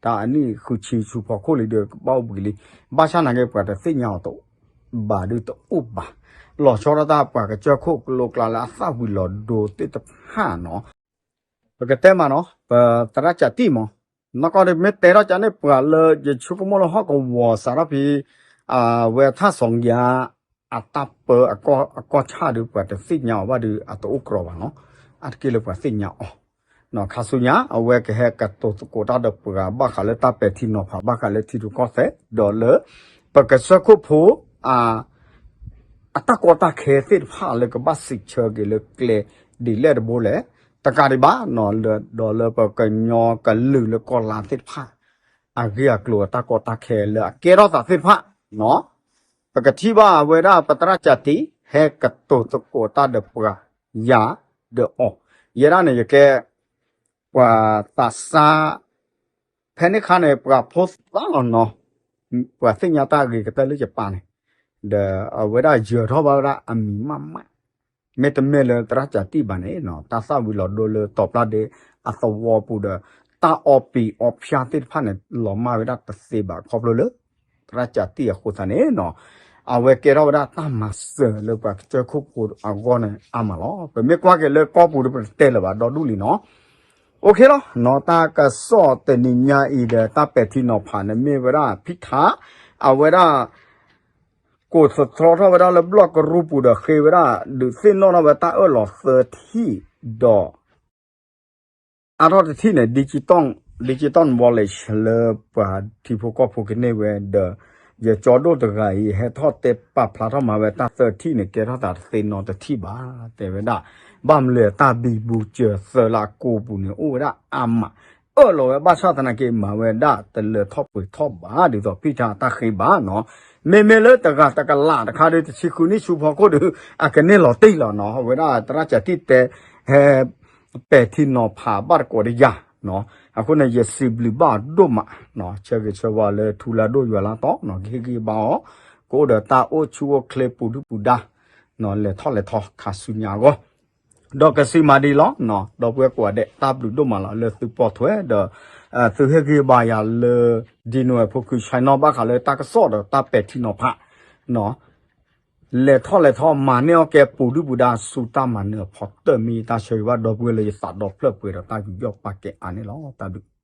တၢ်အနံၣ်ဃုဆံဆူဖီခိၣ်လံဒီးကဘၣ်အိၣ်ဘှံးလံ ဘၣ်ဆၣ်နာ်က့ပှၤတသ့ၣ်ညါအီၤတဘၣ်ဒုးတအိၣ်ဘၣ် လီၤဆီဒၣ်တၢ်ပှၤကစၢၢ်ခိၣ်ကျိကျါလၢအသၣ်ဝံၤလီၤဒိသ့ၣ်တဖၣ်နီၤ ပကတဲမးနီၤ ပသရၣ်ကၠးတံၢ်မး နီၢ်ကီၢ်ဒ်မ့ၢ်တဲထီၣ်ကန့ၣ် ပှၤလၢယဆိကမိၣ်လၢဟီၣ်ကဝီၤစးထီၣ်ဖဲ အဝဲထၣ်စီၤယါ အတၢ်ပၢအကီၢ်ဆၣ်ဒီး ပှၤတသ့ၣ်ညါအီၤဘၣ်ဒီး အတအိၣ်ကြီဘၣ်နီၤ အါတက့ၢ်လၢပှၤသ့ၣ်ညါအီၤ ခါဆူညါ အဝဲကဟဲကတိၤသကိးတၢ်ဒီးပှၤဘၣ်ဃးလၢတၢ်ပဲာ်ထံနီၤဖး ဘၣ်ဃးလၢထံရူၢ်ကီၢ်သဲး ဒီးလၢ ပကစၢၢ်ခိၣ်ဖိ အ အတၢ်ကီတၢ်ခဲသ့ၣ်တဖၣ်လၢကဘၣ်စံးဆၢက့ၤလၢကျဲဒ်လဲၣ်တဘိလဲၣ် တကးဒံးဘၣ်နီၤ ဒီးလၢပကညီကလုာ်လၢကီၢ်လါသ့ၣ်တဖၣ် အဂ့ၢ်အကျိၤအတၢ်ကီတၢ်ခဲလၢအကဲထီၣ်သးသ့ၣ်တဖၣ်နီၤ ပကထံၣ်ဘၣ်အဝဲဒၣ်ပသရၣ်ကၠးတံၢ် ဟဲကတိၤသကိးတၢ်ဒီးပှၤ ယၤဒီးအီၤ, ယဲဒၣ်န့ၣ်ယကဲ ပှၤသးစၢ် ဖဲန့ၣ်ခါန့ၣ် ပှၤဖိသၣ်လီၤနီၤ, ပှၤသ့ၣ်ညါတၢ်ဂ့ၤကတၢၢ်လၢယပၢ်န့ၣ်, ဒီးအဝဲဒၣ်ယၢၤထီၣ်ဘၣ်ဝဲဒၣ်အမံၤမးမး, မ့တမ့ၢ်လၢသရၣ်ကၠးတံၢ်ဘၣ်န့ၣ်နီၤ, တၢ်သၣ်ဝံၤလီၤဒိလၢတီၤပျၢ်ဒ့အသဝီပူၤဒီး တၢ်အီပံၤအီဖၠါသ့ၣ်တဖၣ်န့ၣ် လီၤမၢ်ဝဲဒၣ်တသ့ဘၣ်ခီဖျိလၢ သရၣ်ကၠးတံၢ်အဃိသတးန့ၣ်နီၤ, အဝဲကဲထီၣ်ဝဲဒၣ်တၢ်မၤစၢၤလၢပှၤကစၢၢ်ခိၣ်ဖိအဂီၢ်န့ၣ်အါမးလီၤ. ပမ့ၢ်ကွၢ်က့ၤလၢကီၢ်ပူၤဒီးပတတဲလၢၤဘၣ်ဒီဒူၣ်လံနီၤ. OK လီၤနီၤ, တၢ်ကစီၣ်တနံၤညါအံၤဒီးတၢ်ပဲာ်ထံနီၤဖးန့ၣ်မ့ၢ်ဝဲဒၣ်ဖံထး အဝဲဒၣ် ကိးသတြီထီၣ်ဝဲဒၣ်လၢဘျီၣ်ကရူၢ်ပူၤဒီးဃ့ဝဲဒၣ် ဒုးသ့ၣ်နီၣ်ထီၣ်ဝဲတၢ်အၢၣ်လီၤသၢထံၣ်ဒီး အါထီၣ်တထံၣ်န့ၣ် digital digital wallet လၢပှၤထံဖိကီၢ်ဖိကန့ၢ်ဝဲဒီး ယကၠီဒိၣ်တဂၤအံၤ ဟဲထီၣ်တဲပာ်ဖျါထီၣ်မၤဝဲတၢ်သၢထံၣ်န့ၣ် ကဲထီၣ်သးတသ့နီတထံၣ်ဘၣ် တဲဝဲဒၣ်. ဘၣ်မနုၤလဲၣ် တၢ်ဘံဘူစၢၤသၢလးကိးပူၤန့ၣ် အိၣ်ဝဲဒၣ်အါမး အၢၣ်လီၤဝဲဘၣ်ဆၣ်သနာ်က့ မၤဝဲဒၣ်တလၢၤထီၣ်ပှဲၤထီၣ်ဘၣ် ဒ်သိးဖံထးတၢ်ဃ့ဘၣ်နီၤ. မ့မ့ၢ်လၢတဂၤတကလးတခါဒီး တဆံဃုနံၣ်ဆူဖီခိၣ်ဒီး အကန့ၢ်လီၤတံၢ်လီၤနီၤ. အဝဲဒၣ်သရၣ်ကၠးတံၢ်တဲ ဟဲ ပဲာ်ထံနီၤဖးဘၣ်တကိးတယၤနီၤ. အဃိန့ၣ် ယစံးဘျုးဘၣ်ဒိၣ်မးနီၤ, ဆၢဂ့ၤဆၢဝါလၢထူလၢဒိၣ်ယွၤလၢတီၤနီၤ, ကဟ့ၣ်ဂံၢ်ဘါအီၤ ကအိၣ်ဒီးတၢ်အိၣ်ဆူၣ်အိၣ်ချ့ပူၤဒုၣ်ပူၤဒါနီၤ, လဲၤထီၣ်လဲၤထီခါဆူညါအဂီၢ် ဒီးကစံးမၤဒ်လီၤနီၤ, ဒီပုၢ်ဝဲၢ်ကိးဂၤဒဲး တၢ်ဘျုးဒိၣ်မးလီၤ လၢသုပိာ်ထွဲဒီး သုဟ့ၣ်ဂံၢ်ဘါယၤလၢ ဒံနိဝဲၢ်ဖိခု channel ဘၣ်ဃးလၢတၢ်ကစီၣ်ဒီးတၢ်ပဲာ်ထံနီၤဖးနီၤ. လဲၤထီၣ်လဲၤထီမၤန့ၢ်အီၣ်ကဲပူၤဒုၣ်ပူၤဒါ ဆူတၢ်မၤနၢၤအဖီတၢၢ် မ့ၢ်ယတၢ်ဆၢဂ့ၤဘၣ် ဒီပုၢ်ဝဲၢ်လၢယသးဒီဖျၢၣ်ပှဲၤဒီးတၢ်ယူးယီၣ်ပာ်ကဲအါန့ၣ်လီၤ. တၢ်ဘျုး